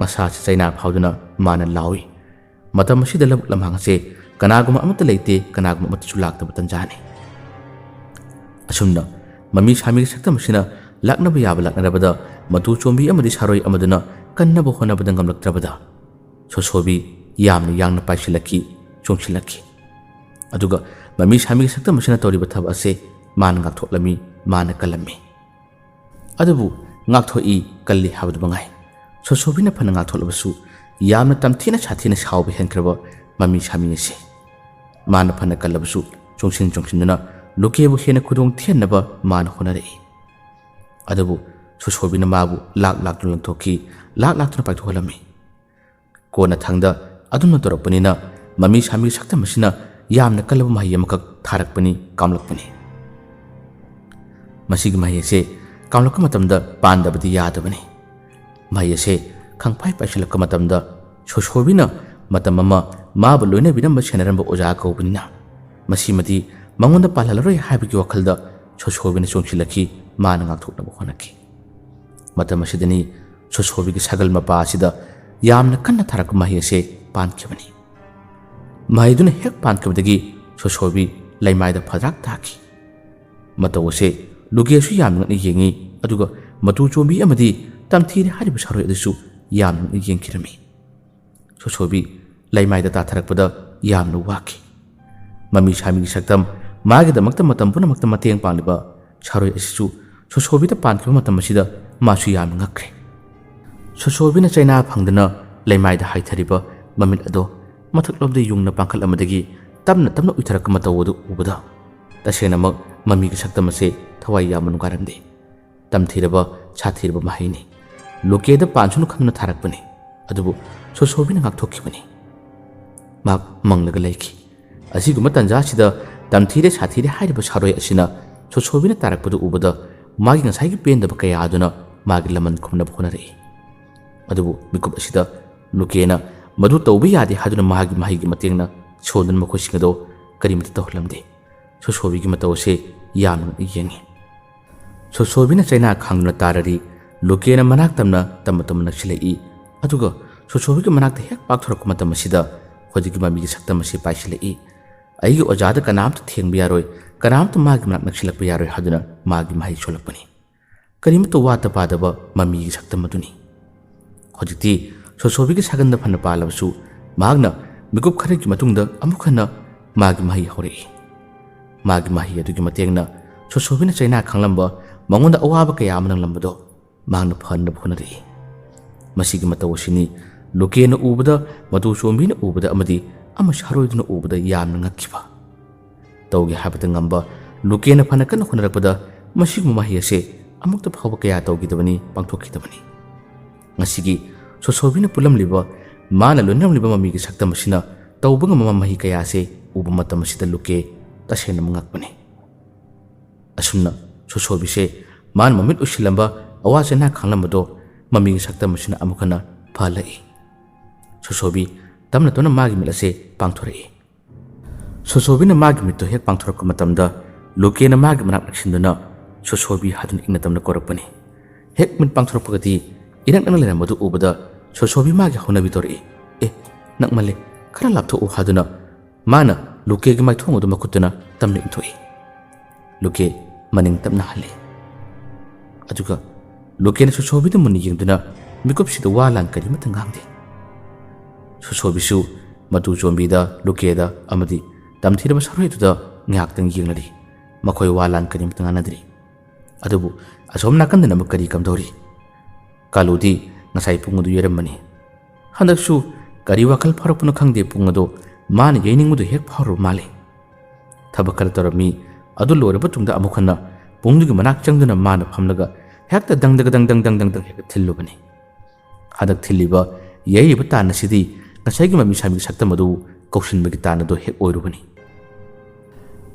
ꯃꯁꯥꯁꯤ ꯆꯩꯅꯥ ꯐꯥꯎꯗꯨꯅ ꯃꯥꯅ ꯂꯥꯎꯏ꯫ ꯃꯇꯝ ꯑꯁꯤꯗ ꯂꯧꯕꯨꯛ ꯂꯝꯍꯥꯡ ꯑꯁꯦ ꯀꯅꯥꯒꯨꯝꯕ ꯑꯃꯠꯇ ꯂꯩꯇꯦ, ꯀꯅꯥꯒꯨꯝꯕ ꯑꯃꯠꯇꯁꯨ ꯂꯥꯛꯇꯕ ꯇꯟꯖꯥꯅꯤ꯫ ꯑꯁꯨꯝꯅ ꯃꯃꯤ ꯁꯥꯃꯤꯒꯤ ꯁꯛꯇꯝ ꯑꯁꯤꯅ ꯂꯥꯛꯅꯕ ꯌꯥꯕ ꯂꯥꯛꯅꯔꯕꯗ ꯃꯇꯨ ꯆꯣꯝꯕꯤ ꯑꯃꯗꯤ ꯁꯥꯔꯣꯏ ꯑꯃꯗꯨꯅ ꯀꯟꯅꯕ ꯍꯣꯠꯅꯕꯗ ꯉꯝꯂꯛꯇ꯭ꯔꯕꯗ ꯁꯣꯁꯣꯕꯤ ꯌꯥꯝꯅ ꯌꯥꯡꯅ ꯄꯥꯏꯁꯤꯜꯂꯛꯈꯤ, ꯆꯣꯡꯁꯤꯜꯂꯛꯈꯤ꯫ ꯑꯗꯨꯒ ꯃꯃꯤ ꯁꯥꯃꯤꯒꯤ ꯁꯛꯇꯝ ꯑꯁꯤꯅ ꯇꯧꯔꯤꯕ ꯊꯕꯛ ꯑꯁꯦ ꯃꯥꯅ ꯉꯥꯛꯊꯣꯛꯂꯝꯃꯤ, ꯃꯥꯅ ꯀꯜꯂꯝꯃꯤ꯫ ꯑꯗꯨꯕꯨ ꯉꯥꯛꯊꯣꯛꯏ, ꯀꯜꯂꯤ ꯍꯥꯏꯕꯗꯨ ꯃꯉꯥꯏ꯫ ꯁꯣꯁꯣꯕꯤꯅ ꯐꯅ ꯉꯥꯛꯊꯣꯛꯂꯕꯁꯨ ꯌꯥꯝꯅ ꯇꯝꯊꯤꯅ ꯁꯥꯊꯤꯅ ꯁꯥꯎꯕ ꯍꯦꯟꯈ꯭ꯔꯕ ꯃꯃꯤ ꯁꯥꯃꯤ ꯑꯁꯤ꯫ ꯃꯥꯅ ꯐꯅ ꯀꯜꯂꯕꯁꯨ ꯆꯣꯡꯁꯤꯟ ꯆꯣꯡꯁꯤꯟꯗꯨꯅ ꯂꯨꯀꯦꯕꯨ ꯍꯦꯟꯅ ꯈꯨꯗꯣꯡ ꯊꯤꯍꯟꯅꯕ ꯃꯥꯅ ꯍꯣꯠꯅꯔꯛꯏ꯫ ꯑꯗꯨꯕꯨ ꯁꯣꯁꯣꯕꯤꯅ ꯃꯥꯕꯨ ꯂꯥꯛ ꯂꯥꯛꯇꯨꯅ ꯂꯪꯊꯣꯛꯈꯤ, ꯂꯥꯛ ꯂꯥꯛꯇꯨꯅ ꯄꯥꯏꯊꯣꯛꯍꯜꯂꯝꯃꯤ꯫ ꯀꯣꯟꯅ ꯊꯪꯗ ꯑꯗꯨꯝꯅ ꯇꯧꯔꯛꯄꯅꯤꯅ ꯃꯃꯤ ꯁꯥꯃꯤꯒꯤ ꯁꯛꯇꯝ ꯑꯁꯤꯅ ꯌꯥꯝꯅ ꯀꯜꯂꯕ ꯃꯍꯩ ꯑꯃꯈꯛ ꯊꯥꯔꯛꯄꯅꯤ, ꯀꯥꯝꯂꯛꯄꯅꯤ꯫ ꯃꯁꯤꯒꯤ ꯃꯍꯩ ꯑꯁꯦ ꯀꯥꯝꯂꯛꯄ ꯃꯇꯝꯗ ꯄꯥꯟꯗꯕꯗꯤ ꯌꯥꯗꯕꯅꯤ꯫ ꯃꯍꯩ ꯑꯁꯦ ꯈꯪꯄꯥꯏ ꯄꯥꯏꯁꯤꯜꯂꯛꯄ ꯃꯇꯝꯗ ꯁꯣꯁꯣꯕꯤꯅ ꯃꯇꯝ ꯑꯃ ꯃꯥꯕꯨ ꯂꯣꯏꯅꯕꯤꯔꯝꯕ ꯁꯦꯟꯅꯔꯝꯕ ꯑꯣꯖꯥ ꯀꯧꯕꯅꯤꯅ ꯃꯁꯤꯃꯗꯤ ꯃꯉꯣꯟꯗ ꯄꯥꯜꯍꯜꯂꯔꯣꯏ ꯍꯥꯏꯕꯒꯤ ꯋꯥꯈꯜꯗ ꯁꯣꯁꯣꯕꯤꯅ ꯆꯣꯡꯁꯤꯜꯂꯛꯈꯤ, ꯃꯥꯅ ꯉꯥꯛꯊꯣꯛꯅꯕ ꯍꯣꯠꯅꯈꯤ꯫ ꯃꯇꯝ ꯑꯁꯤꯗꯅꯤ ꯁꯣꯁꯣꯕꯤꯒꯤ ꯁꯒꯜ ꯃꯄꯥ ꯑꯁꯤꯗ ꯌꯥꯝꯅ ꯀꯟꯅ ꯊꯥꯔꯛꯄ ꯃꯍꯩ ꯑꯁꯦ ꯄꯥꯟꯈꯤꯕꯅꯤ꯫ ꯃꯍꯩꯗꯨꯅ ꯍꯦꯛ ꯄꯥꯟꯈꯤꯕꯗꯒꯤ ꯁꯣꯁꯣꯕꯤ ꯂꯩꯃꯥꯏꯗ ꯐꯗ꯭ꯔꯥꯛ ꯇꯥꯈꯤ꯫ ꯃꯇꯧ ꯑꯁꯦ ꯂꯨꯀꯦꯁꯨ ꯌꯥꯝꯅ ꯉꯛꯅ ꯌꯦꯡꯉꯤ, ꯑꯗꯨꯒ ꯃꯇꯨ ꯆꯣꯝꯕꯤ ꯑꯃꯗꯤ ꯇꯝꯊꯤꯔꯦ ꯍꯥꯏꯔꯤꯕ ꯁꯥꯔꯣꯏ ꯑꯗꯨꯁꯨ ꯌꯥꯝꯅ ꯉꯛꯅ ꯌꯦꯡꯈꯤꯔꯝꯃꯤ꯫ ꯁꯣꯁꯣꯕꯤ ꯂꯩꯃꯥꯏꯗ ꯇꯥꯊꯔꯛꯄꯗ ꯌꯥꯝꯅ ꯋꯥꯈꯤ꯫ ꯃꯃꯤ ꯁꯥꯃꯤꯒꯤ ꯁꯛꯇꯝ, ꯃꯥꯒꯤꯗꯃꯛꯇ ꯃꯇꯝ ꯄꯨꯝꯅꯃꯛꯇ ꯃꯇꯦꯡ ꯄꯥꯡꯂꯤꯕ ꯁꯥꯔꯣꯏ ꯑꯁꯤꯁꯨ ꯁꯣꯁꯣꯕꯤꯗ ꯄꯥꯟꯈꯤꯕ ꯃꯇꯝ ꯑꯁꯤꯗ ꯃꯥꯁꯨ ꯌꯥꯝꯅ ꯉꯛꯈ꯭ꯔꯦ꯫ ꯁꯣꯁꯣꯕꯤꯅ ꯆꯩꯅꯥ ꯐꯪꯗꯅ ꯂꯩꯃꯥꯏꯗ ꯍꯥꯏꯊꯔꯤꯕ ꯃꯃꯤꯠ ꯑꯗꯣ ꯃꯊꯛꯂꯣꯝꯗ ꯌꯨꯡꯅ ꯄꯥꯡꯈꯠꯂꯝꯕꯗꯒꯤ ꯇꯞꯅ ꯇꯞꯅ ꯎꯏꯊꯔꯛꯄ ꯃꯇꯧ ꯑꯗꯨ ꯎꯕꯗ ꯇꯁꯦꯡꯅꯃꯛ ꯃꯃꯤꯒꯤ ꯁꯛꯇꯝ ꯑꯁꯦ ꯊꯋꯥꯏ ꯌꯥꯝꯅ ꯅꯨꯡꯉꯥꯏꯔꯝꯗꯦ꯫ ꯇꯝꯊꯤꯔꯕ, ꯁꯥꯊꯤꯔꯕ ꯃꯍꯩꯅꯤ꯫ ꯂꯨꯀꯦꯗ ꯄꯥꯟꯁꯅꯨ ꯈꯪꯗꯨꯅ ꯊꯥꯔꯛꯄꯅꯤ꯫ ꯑꯗꯨꯕꯨ ꯁꯣꯁꯣꯕꯤꯅ ꯉꯥꯛꯊꯣꯛꯈꯤꯕꯅꯤ꯫ ꯃꯍꯥꯛ ꯃꯪꯂꯒ ꯂꯩꯈꯤ꯫ ꯑꯁꯤꯒꯨꯝꯕ ꯇꯟꯖꯥꯁꯤꯗ ꯇꯝꯊꯤꯔꯦ ꯁꯥꯊꯤꯔꯦ ꯍꯥꯏꯔꯤꯕ ꯁꯥꯔꯣꯏ ꯑꯁꯤꯅ ꯁꯣꯁꯣꯕꯤꯅ ꯇꯥꯔꯛꯄꯗꯨ ꯎꯕꯗ ꯃꯥꯒꯤ ꯉꯁꯥꯏꯒꯤ ꯄꯦꯟꯗꯕ ꯀꯌꯥ ꯑꯗꯨꯅ ꯃꯥꯒꯤ ꯂꯃꯟ ꯈꯨꯝꯅꯕ ꯍꯣꯠꯅꯔꯛꯏ꯫ ꯑꯗꯨꯕꯨ ꯃꯤꯀꯨꯞ ꯑꯁꯤꯗ ꯂꯨꯀꯦꯅ ꯃꯗꯨ ꯇꯧꯕ ꯌꯥꯗꯦ ꯍꯥꯏꯗꯨꯅ ꯃꯍꯥꯛꯀꯤ ꯃꯍꯩꯒꯤ ꯃꯇꯦꯡꯅ ꯁꯣꯟꯗꯨꯅ ꯃꯈꯣꯏꯁꯤꯡ ꯑꯗꯣ ꯀꯔꯤꯃꯠꯇ ꯇꯧꯍꯜꯂꯝꯗꯦ꯫ ꯁꯣꯁꯣꯕꯤꯒꯤ ꯃꯇꯧ ꯑꯁꯤ ꯌꯥꯝꯅ ꯌꯦꯡꯉꯤ꯫ ꯁꯣꯁꯣꯕꯤꯅ ꯆꯩꯅꯥ ꯈꯥꯡꯗꯨꯅ ꯇꯥꯔꯔꯤ꯫ ꯂꯨꯀꯦꯅ ꯃꯅꯥꯛ ꯇꯝꯅ ꯇꯝꯅ ꯇꯝꯅ ꯅꯛꯁꯤꯜꯂꯛꯏ꯫ ꯑꯗꯨꯒ ꯁꯣꯁꯣꯕꯤꯒꯤ ꯃꯅꯥꯛꯇ ꯍꯦꯛ ꯄꯥꯛꯊꯣꯔꯛꯄ ꯃꯇꯝ ꯑꯁꯤꯗ ꯍꯧꯖꯤꯛꯀꯤ ꯃꯃꯤꯒꯤ ꯁꯛꯇꯝ ꯑꯁꯤ ꯄꯥꯏꯁꯤꯜꯂꯛꯏ꯫ ꯑꯩꯒꯤ ꯑꯣꯖꯥꯗ ꯀꯅꯥꯝꯇ ꯊꯦꯡꯕ ꯌꯥꯔꯣꯏ, ꯀꯅꯥꯝꯇ ꯃꯥꯒꯤ ꯃꯅꯥꯛ ꯅꯛꯁꯤꯜꯂꯛꯄ ꯌꯥꯔꯣꯏ ꯍꯥꯏꯗꯨꯅ ꯃꯥꯒꯤ ꯃꯍꯩ ꯁꯣꯜꯂꯛꯄꯅꯤ꯫ ꯀꯔꯤꯃꯠꯇ ꯋꯥꯠꯇ ꯄꯥꯗꯕ ꯃꯃꯤꯒꯤ ꯁꯛꯇꯝ ꯑꯗꯨꯅꯤ꯫ ꯍꯧꯖꯤꯛꯇꯤ ꯁꯣꯁꯣꯕꯤꯒꯤ ꯁꯥꯒꯟꯗ ꯐꯅ ꯄꯥꯜꯂꯕꯁꯨ ꯃꯍꯥꯛꯅ ꯃꯤꯀꯨꯞ ꯈꯔꯒꯤ ꯃꯇꯨꯡꯗ ꯑꯃꯨꯛ ꯍꯟꯅ ꯃꯥꯒꯤ ꯃꯍꯩ ꯍꯧꯔꯛꯏ꯫ ꯃꯥꯒꯤ ꯃꯍꯩ ꯑꯗꯨꯒꯤ ꯃꯇꯦꯡꯅ ꯁꯣꯁꯣꯕꯤꯅ ꯆꯩꯅꯥ ꯈꯥꯡꯂꯝꯕ, ꯃꯉꯣꯟꯗ ꯑꯋꯥꯕ ꯀꯌꯥ ꯑꯃ ꯅꯪꯂꯝꯕꯗꯣ ꯃꯍꯥꯛꯅ ꯐꯍꯟꯅꯕ ꯍꯣꯠꯅꯔꯛꯏ꯫ ꯃꯁꯤꯒꯤ ꯃꯇꯧ ꯑꯁꯤꯅꯤ ꯂꯨꯀꯦꯅ ꯎꯕꯗ, ꯃꯇꯨ ꯆꯣꯝꯕꯤꯅ ꯎꯕꯗ ꯑꯃꯗꯤ ꯑꯃ ꯁꯥꯔꯣꯏꯗꯨꯅ ꯎꯕꯗ ꯌꯥꯝꯅ ꯉꯛꯈꯤꯕ꯫ ꯇꯧꯒꯦ ꯍꯥꯏꯕꯗ ꯉꯝꯕ ꯂꯨꯀꯦꯅ ꯐꯅ ꯀꯟꯅ ꯍꯣꯠꯅꯔꯛꯄꯗ ꯃꯁꯤꯒꯨꯝꯕ ꯃꯍꯩ ꯑꯁꯦ ꯑꯃꯨꯛꯇ ꯐꯥꯎꯕ ꯀꯌꯥ ꯇꯧꯈꯤꯗꯕꯅꯤ, ꯄꯥꯡꯊꯣꯛꯈꯤꯗꯕꯅꯤ꯫ ꯉꯁꯤꯒꯤ ꯁꯣꯁꯣꯕꯤꯅ ꯄꯨꯜꯂꯝꯂꯤꯕ, ꯃꯥꯅ ꯂꯣꯏꯅꯔꯝꯂꯤꯕ ꯃꯃꯤꯒꯤ ꯁꯛꯇꯝ ꯑꯁꯤꯅ ꯇꯧꯕ ꯉꯝꯕ ꯃꯍꯩ ꯀꯌꯥ ꯑꯁꯦ ꯎꯕ ꯃꯇꯝ ꯑꯁꯤꯗ ꯂꯨꯀꯦ ꯇꯁꯦꯡꯅ ꯉꯛꯄꯅꯤ꯫ ꯑꯁꯨꯝꯅ ꯁꯣꯁꯣꯕꯤꯁꯦ ꯃꯥꯅ ꯃꯃꯤꯠ ꯎꯏꯁꯤꯜꯂꯝꯕ, ꯑꯋꯥ ꯆꯩꯅꯥ ꯈꯥꯡꯂꯝꯕꯗꯣ ꯃꯃꯤꯒꯤ ꯁꯛꯇꯝ ꯑꯁꯤꯅ ꯑꯃꯨꯛ ꯍꯟꯅ ꯐꯍꯜꯂꯛꯏ꯫ ꯁꯣꯁꯣꯕꯤ ꯇꯞꯅ ꯇꯞꯅ ꯃꯥꯒꯤ ꯃꯤꯠ ꯑꯁꯦ ꯄꯥꯡꯊꯣꯔꯛꯏ꯫ ꯁꯣꯁꯣꯕꯤꯅ ꯃꯥꯒꯤ ꯃꯤꯠꯇꯨ ꯍꯦꯛ ꯄꯥꯡꯊꯣꯔꯛꯄ ꯃꯇꯝꯗ ꯂꯨꯀꯦꯅ ꯃꯥꯒꯤ ꯃꯅꯥꯛ ꯅꯛꯁꯤꯟꯗꯨꯅ ꯁꯣꯁꯣꯕꯤ ꯍꯥꯏꯗꯨꯅ ꯏꯪꯅ ꯇꯞꯅ ꯀꯧꯔꯛꯄꯅꯤ꯫ ꯍꯦꯛ ꯃꯤꯠ ꯄꯥꯡꯊꯣꯔꯛꯄꯒꯗꯤ ꯏꯅꯛ ꯅꯛꯅ ꯂꯩꯔꯝꯕꯗꯨ ꯎꯕꯗ ꯁꯣꯁꯣꯕꯤ ꯃꯥꯒꯤ ꯍꯧꯅꯕꯤ ꯇꯧꯔꯛꯏ꯫ "ꯑꯦ, ꯅꯛꯃꯜꯂꯦ, ꯈꯔ ꯂꯥꯞꯊꯣꯛꯎ" ꯍꯥꯏꯗꯨꯅ ꯃꯥꯅ ꯂꯨꯀꯦꯒꯤ ꯃꯥꯏꯊꯣꯡ ꯑꯗꯨ ꯃꯈꯨꯠꯇꯨꯅ ꯇꯝꯅ ꯏꯟꯊꯣꯛꯏ꯫ ꯂꯨꯀꯦ ꯃꯅꯤꯡ ꯇꯞꯅ ꯍꯜꯂꯤ꯫ ꯑꯗꯨꯒ ꯂꯨꯀꯦꯅ ꯁꯣꯁꯣꯕꯤꯗ ꯃꯨꯟꯅ ꯌꯦꯡꯗꯨꯅ ꯃꯤꯀꯨꯞꯁꯤꯗ ꯋꯥ ꯂꯥꯟ ꯀꯔꯤꯃꯠꯇ ꯉꯥꯡꯗꯦ꯫ ꯁꯣꯁꯣꯕꯤꯁꯨ ꯃꯇꯨ ꯆꯣꯝꯕꯤꯗ, ꯂꯨꯀꯦꯗ ꯑꯃꯗꯤ ꯇꯝꯊꯤꯔꯕ ꯁꯥꯔꯣꯏꯗꯨꯗ ꯉꯥꯏꯍꯥꯛꯇꯪ ꯌꯦꯡꯅꯔꯤ꯫ ꯃꯈꯣꯏ ꯋꯥ ꯂꯥꯟ ꯀꯔꯤꯃꯠꯇ ꯉꯥꯡꯅꯗ꯭ꯔꯤ꯫ ꯑꯗꯨꯕꯨ ꯑꯁꯣꯝ ꯅꯥꯀꯟꯗꯅ ꯑꯃꯨꯛ ꯀꯔꯤ ꯀꯝꯗꯧꯔꯤ? ꯀꯥꯂꯨꯗꯤ ꯉꯁꯥꯏ ꯄꯨꯡ ꯑꯗꯨ ꯌꯩꯔꯝꯕꯅꯤ꯫ ꯍꯟꯗꯛꯁꯨ ꯀꯔꯤ ꯋꯥꯈꯜ ꯐꯥꯎꯔꯛꯄꯅꯣ ꯈꯪꯗꯦ, ꯄꯨꯡ ꯑꯗꯨ ꯃꯥꯅ ꯌꯩꯅꯤꯡꯕꯗꯨ ꯍꯦꯛ ꯐꯥꯎꯔꯕ ꯃꯥꯜꯂꯤ꯫ ꯊꯕꯛ ꯈꯔ ꯇꯧꯔꯝꯃꯤ꯫ ꯑꯗꯨ ꯂꯣꯏꯔꯕ ꯇꯨꯡꯗ ꯑꯃꯨꯛ ꯍꯟꯅ ꯄꯨꯡꯗꯨꯒꯤ ꯃꯅꯥꯛ ꯆꯪꯗꯨꯅ ꯃꯥꯅ ꯐꯝꯂꯒ ꯍꯦꯛꯇ ꯗꯪ ꯗꯪ ꯗꯪ ꯗꯪ ꯗꯪ ꯗꯪ ꯗꯪ ꯍꯦꯛꯇ ꯊꯤꯜꯂꯨꯕꯅꯤ꯫ ꯍꯟꯗꯛ ꯊꯤꯜꯂꯤꯕ, ꯌꯩꯔꯤꯕ ꯇꯥꯟ ꯑꯁꯤꯗꯤ ꯉꯁꯥꯏꯒꯤ ꯃꯃꯤ ꯁꯥꯃꯤꯒꯤ ꯁꯛꯇꯝ ꯑꯗꯨ ꯀꯧꯁꯤꯟꯕꯒꯤ ꯇꯥꯟ ꯑꯗꯨ ꯍꯦꯛ ꯑꯣꯏꯔꯨꯕꯅꯤ꯫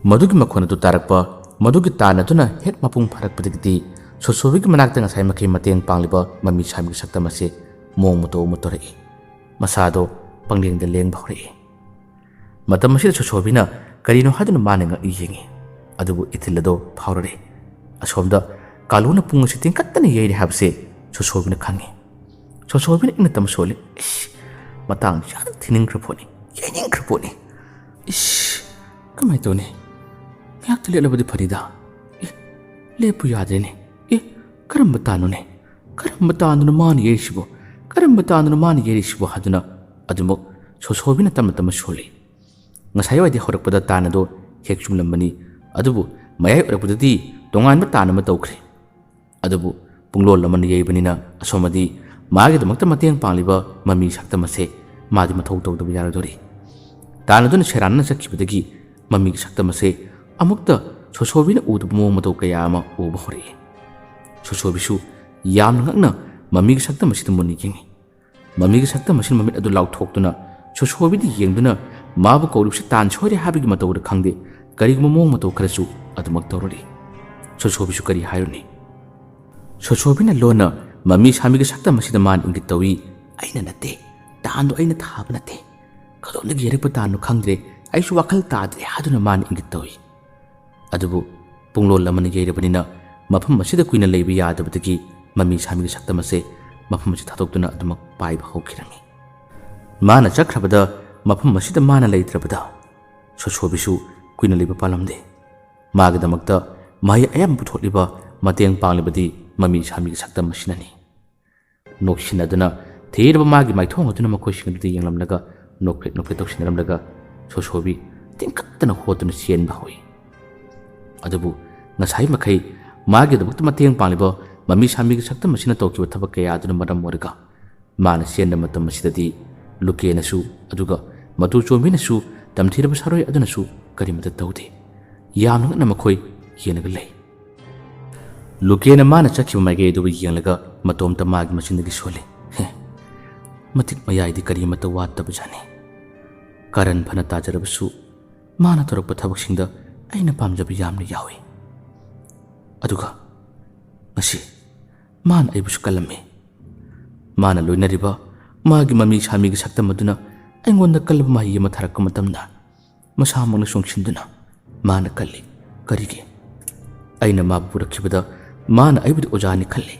ꯃꯗꯨꯒꯤ ꯃꯈꯣꯟ ꯑꯗꯨ ꯇꯥꯔꯛꯄ, ꯃꯗꯨꯒꯤ ꯇꯥꯟ ꯑꯗꯨꯅ ꯍꯦꯛ ꯃꯄꯨꯡ ꯐꯥꯔꯛꯄꯗꯒꯤꯗꯤ ꯁꯣꯁꯣꯕꯤꯒꯤ ꯃꯅꯥꯛꯇ ꯉꯁꯥꯏ ꯃꯈꯩ ꯃꯇꯦꯡ ꯄꯥꯡꯂꯤꯕ ꯃꯃꯤ ꯁꯥꯃꯤꯒꯤ ꯁꯛꯇꯝ ꯑꯁꯤ ꯃꯑꯣꯡ ꯃꯇꯧ ꯑꯃ ꯇꯧꯔꯛꯏ꯫ ꯃꯁꯥꯗꯣ ꯄꯪꯂꯦꯡꯗ ꯂꯦꯡꯕ ꯍꯧꯔꯛꯏ꯫ ꯃꯇꯝ ꯑꯁꯤꯗ ꯁꯣꯁꯣꯕꯤꯅ ꯀꯔꯤꯅꯣ ꯍꯥꯏꯗꯨꯅ ꯃꯥꯅ ꯉꯛꯅ ꯌꯦꯡꯉꯤ꯫ ꯑꯗꯨꯕꯨ ꯏꯊꯤꯜ ꯑꯗꯣ ꯐꯥꯎꯔꯔꯦ꯫ ꯑꯁꯣꯝꯗ ꯀꯥꯂꯨꯅ ꯄꯨꯡ ꯑꯁꯤ ꯇꯦꯡꯀꯠꯇꯅ ꯌꯩꯔꯦ ꯍꯥꯏꯕꯁꯦ ꯁꯣꯁꯣꯕꯤꯅ ꯈꯪꯉꯤ꯫ ꯁꯣꯁꯣꯕꯤꯅ ꯏꯪꯅ ꯇꯞꯅ ꯁꯣꯜꯂꯤ꯫ "ꯏꯁ, ꯃꯇꯥꯡ ꯆꯥꯅ ꯊꯤꯅꯤꯡꯈ꯭ꯔ ꯄꯣꯠꯅꯤ, ꯌꯩꯅꯤꯡꯈ꯭ꯔ ꯄꯣꯠꯅꯤ꯫ ꯏꯁ, ꯀꯃꯥꯏꯅ ꯇꯧꯅꯤ? ꯉꯥꯏꯍꯥꯛꯇ ꯂꯦꯞꯂꯕꯗꯤ ꯐꯅꯤꯗ꯫ ꯑꯦ, ꯂꯦꯞꯄꯨ ꯌꯥꯗ꯭ꯔꯦꯅꯦ꯫ ꯑꯦ, ꯀꯔꯝꯕ ꯇꯥꯟꯅꯣꯅꯦ? ꯀꯔꯝꯕ ꯇꯥꯟꯅꯣꯅ ꯃꯥꯅ ꯌꯩꯔꯤꯁꯤꯕꯣ? ꯀꯔꯝꯕ ꯇꯥꯟꯅꯣꯅ ꯃꯥꯅ ꯌꯩꯔꯤꯁꯤꯕꯣ?" ꯍꯥꯏꯗꯨꯅ ꯑꯗꯨꯃꯛ ꯁꯣꯁꯣꯕꯤꯅ ꯇꯞꯅ ꯇꯞꯅ ꯁꯣꯜꯂꯤ꯫ ꯉꯁꯥꯏꯋꯥꯏꯗꯤ ꯍꯧꯔꯛꯄꯗ ꯇꯥꯟ ꯑꯗꯣ ꯍꯦꯛ ꯆꯨꯝꯂꯝꯕꯅꯤ, ꯑꯗꯨꯕꯨ ꯃꯌꯥꯏ ꯑꯣꯏꯔꯛꯄꯗꯗꯤ ꯇꯣꯉꯥꯟꯕ ꯇꯥꯟ ꯑꯃ ꯇꯧꯈ꯭ꯔꯦ꯫ ꯑꯗꯨꯕꯨ ꯄꯨꯡꯂꯣꯜ ꯑꯃꯅ ꯌꯩꯕꯅꯤꯅ ꯑꯁꯣꯝꯗꯤ ꯃꯥꯒꯤꯗꯃꯛꯇ ꯃꯇꯦꯡ ꯄꯥꯡꯂꯤꯕ ꯃꯃꯤ ꯁꯛꯇꯝ ꯑꯁꯦ ꯃꯥꯗꯤ ꯃꯊꯧ ꯇꯧꯗꯕ ꯌꯥꯔꯣꯏꯗꯧꯔꯤ꯫ ꯇꯥꯟ ꯑꯗꯨꯅ ꯁꯦꯔꯥꯟꯅꯅ ꯆꯠꯈꯤꯕꯗꯒꯤ ꯃꯃꯤꯒꯤ ꯁꯛꯇꯝ ꯑꯁꯦ ꯑꯃꯨꯛꯇ ꯁꯣꯁꯣꯕꯤꯅ ꯎꯗꯕ ꯃꯑꯣꯡ ꯃꯇꯧ ꯀꯌꯥ ꯑꯃ ꯎꯕ ꯍꯧꯔꯛꯏ꯫ ꯁꯣꯁꯣꯕꯤꯁꯨ ꯌꯥꯝꯅ ꯉꯛꯅ ꯃꯃꯤꯒꯤ ꯁꯛꯇꯝ ꯑꯁꯤꯗ ꯃꯨꯟꯅ ꯌꯦꯡꯉꯤ꯫ ꯃꯃꯤꯒꯤ ꯁꯛꯇꯝ ꯑꯁꯤꯅ ꯃꯃꯤꯠ ꯑꯗꯨ ꯂꯥꯎꯊꯣꯛꯇꯨꯅ ꯁꯣꯁꯣꯕꯤꯗ ꯌꯦꯡꯗꯨꯅ ꯃꯥꯕꯨ ꯀꯧꯔꯤꯕꯁꯤ ꯇꯥꯟ ꯁꯣꯏꯔꯦ ꯍꯥꯏꯕꯒꯤ ꯃꯇꯧꯗ ꯈꯪꯗꯦ, ꯀꯔꯤꯒꯨꯝꯕ ꯃꯑꯣꯡ ꯃꯇꯧ ꯈꯔꯁꯨ ꯑꯗꯨꯃꯛ ꯇꯧꯔꯛꯏ꯫ ꯁꯣꯁꯣꯕꯤꯁꯨ ꯀꯔꯤ ꯍꯥꯏꯔꯨꯅꯤ? ꯁꯣꯁꯣꯕꯤꯅ ꯂꯣꯟꯅ ꯃꯃꯤ ꯁꯥꯃꯤꯒꯤ ꯁꯛꯇꯝ ꯑꯁꯤꯗ ꯃꯥꯅ ꯏꯪꯒꯤꯠ ꯇꯧꯏ꯫ "ꯑꯩꯅ ꯅꯠꯇꯦ, ꯇꯥꯟꯗꯣ ꯑꯩꯅ ꯊꯥꯕ ꯅꯠꯇꯦ, ꯀꯗꯣꯝꯗꯒꯤ ꯌꯩꯔꯛꯄ ꯇꯥꯟꯅꯣ ꯈꯪꯗ꯭ꯔꯦ, ꯑꯩꯁꯨ ꯋꯥꯈꯜ ꯇꯥꯗ꯭ꯔꯦ" ꯍꯥꯏꯗꯨꯅ ꯃꯥꯅ ꯏꯪꯒꯤꯠ ꯇꯧꯏ꯫ ꯑꯗꯨꯕꯨ ꯄꯨꯡꯂꯣꯜ ꯑꯃꯅ ꯌꯩꯔꯕꯅꯤꯅ ꯃꯐꯝ ꯑꯁꯤꯗ ꯀꯨꯏꯅ ꯂꯩꯕ ꯌꯥꯗꯕꯗꯒꯤ ꯃꯃꯤ ꯁꯥꯃꯤꯒꯤ ꯁꯛꯇꯝ ꯑꯁꯦ ꯃꯐꯝ ꯑꯁꯤ ꯊꯥꯗꯣꯛꯇꯨꯅ ꯑꯗꯨꯃꯛ ꯄꯥꯏꯕ ꯍꯧꯈꯤꯔꯝꯃꯤ꯫ ꯃꯥꯅ ꯆꯠꯈ꯭ꯔꯕꯗ ꯃꯐꯝ ꯑꯁꯤꯗ ꯃꯥꯅ ꯂꯩꯇ꯭ꯔꯕꯗ ꯁꯣꯁꯣꯕꯤꯁꯨ ꯀꯨꯏꯅ ꯂꯩꯕ ꯄꯥꯜꯂꯝꯗꯦ꯫ ꯃꯥꯒꯤꯗꯃꯛꯇ ꯃꯍꯩ ꯑꯌꯥꯝꯕ ꯄꯨꯊꯣꯛꯂꯤꯕ, ꯃꯇꯦꯡ ꯄꯥꯡꯂꯤꯕꯗꯤ ꯃꯃꯤ ꯁꯥꯃꯤꯒꯤ ꯁꯛꯇꯝ ꯑꯁꯤꯅꯅꯤ꯫ ꯅꯣꯛꯁꯤꯟꯅꯗꯨꯅ ꯊꯤꯔꯕ ꯃꯥꯒꯤ ꯃꯥꯏꯊꯣꯡ ꯑꯗꯨꯅ ꯃꯈꯣꯏꯁꯤꯡ ꯑꯗꯨꯗ ꯌꯦꯡꯂꯝꯂꯒ ꯅꯣꯛꯐꯦꯠ ꯅꯣꯛꯐꯦꯠ ꯇꯧꯁꯤꯟꯅꯔꯝꯂꯒ ꯁꯣꯁꯣꯕꯤ ꯇꯤꯡꯈꯠꯇꯅ ꯍꯣꯠꯇꯨꯅ ꯆꯦꯟꯕ ꯍꯧꯏ꯫ ꯑꯗꯨꯕꯨ ꯉꯁꯥꯏ ꯃꯈꯩ ꯃꯥꯒꯤꯗꯃꯛꯇ ꯃꯇꯦꯡ ꯄꯥꯡꯂꯤꯕ ꯃꯃꯤ ꯁꯥꯃꯤꯒꯤ ꯁꯛꯇꯝ ꯑꯁꯤꯅ ꯇꯧꯈꯤꯕ ꯊꯕꯛ ꯀꯌꯥ ꯑꯗꯨꯅ ꯃꯔꯝ ꯑꯣꯏꯔꯒ ꯃꯥꯅ ꯆꯦꯟꯕ ꯃꯇꯝ ꯑꯁꯤꯗꯗꯤ ꯂꯨꯀꯦꯅꯁꯨ ꯑꯗꯨꯒ ꯃꯇꯨ ꯆꯣꯝꯕꯤꯅꯁꯨ ꯇꯝꯊꯤꯔꯕ ꯁꯥꯔꯣꯏ ꯑꯗꯨꯅꯁꯨ ꯀꯔꯤꯃꯇ ꯇꯧꯗꯦ꯫ ꯌꯥꯝꯅ ꯉꯛꯅ ꯃꯈꯣꯏ ꯌꯦꯡꯂꯒ ꯂꯩ꯫ ꯂꯨꯀꯦꯅ ꯃꯥꯅ ꯆꯠꯈꯤꯕ ꯃꯥꯏꯀꯩ ꯑꯗꯨꯕꯨ ꯌꯦꯡꯂꯒ ꯃꯇꯣꯝꯇ ꯃꯥꯒꯤ ꯃꯆꯤꯟꯗꯒꯤ ꯁꯣꯜꯂꯤ꯫ "ꯍꯦ, ꯃꯇꯤꯛ ꯃꯌꯥꯏꯗꯤ ꯀꯔꯤꯃꯠꯇ ꯋꯥꯠꯇꯕꯖꯥꯠꯅꯤ꯫ ꯀꯔꯟ ꯐꯅ ꯇꯥꯖꯔꯕꯁꯨ ꯃꯥꯅ ꯇꯧꯔꯛꯄ ꯊꯕꯛꯁꯤꯡꯗ ꯑꯩꯅ ꯄꯥꯝꯖꯕ ꯌꯥꯝꯅ ꯌꯥꯎꯏ꯫ ꯑꯗꯨꯒ ꯉꯁꯤ ꯃꯥꯅ ꯑꯩꯕꯨꯁꯨ ꯀꯜꯂꯝꯃꯤ꯫ ꯃꯥꯅ ꯂꯣꯏꯅꯔꯤꯕ ꯃꯥꯒꯤ ꯃꯃꯤ ꯁꯥꯃꯤꯒꯤ ꯁꯛꯇꯝ ꯑꯗꯨꯅ ꯑꯩꯉꯣꯟꯗ ꯀꯜꯂꯕ ꯃꯍꯩ ꯑꯃ ꯊꯥꯔꯛꯄ ꯃꯇꯝꯗ ꯃꯁꯥꯃꯛꯅ ꯆꯣꯡꯁꯤꯟꯗꯨꯅ ꯃꯥꯅ ꯀꯜꯂꯤ꯫ ꯀꯔꯤꯒꯤ? ꯑꯩꯅ ꯃꯥꯕꯨ ꯄꯨꯔꯛꯈꯤꯕꯗ ꯃꯥꯅ ꯑꯩꯕꯨꯗꯤ ꯑꯣꯖꯥꯅꯤ ꯈꯜꯂꯤ꯫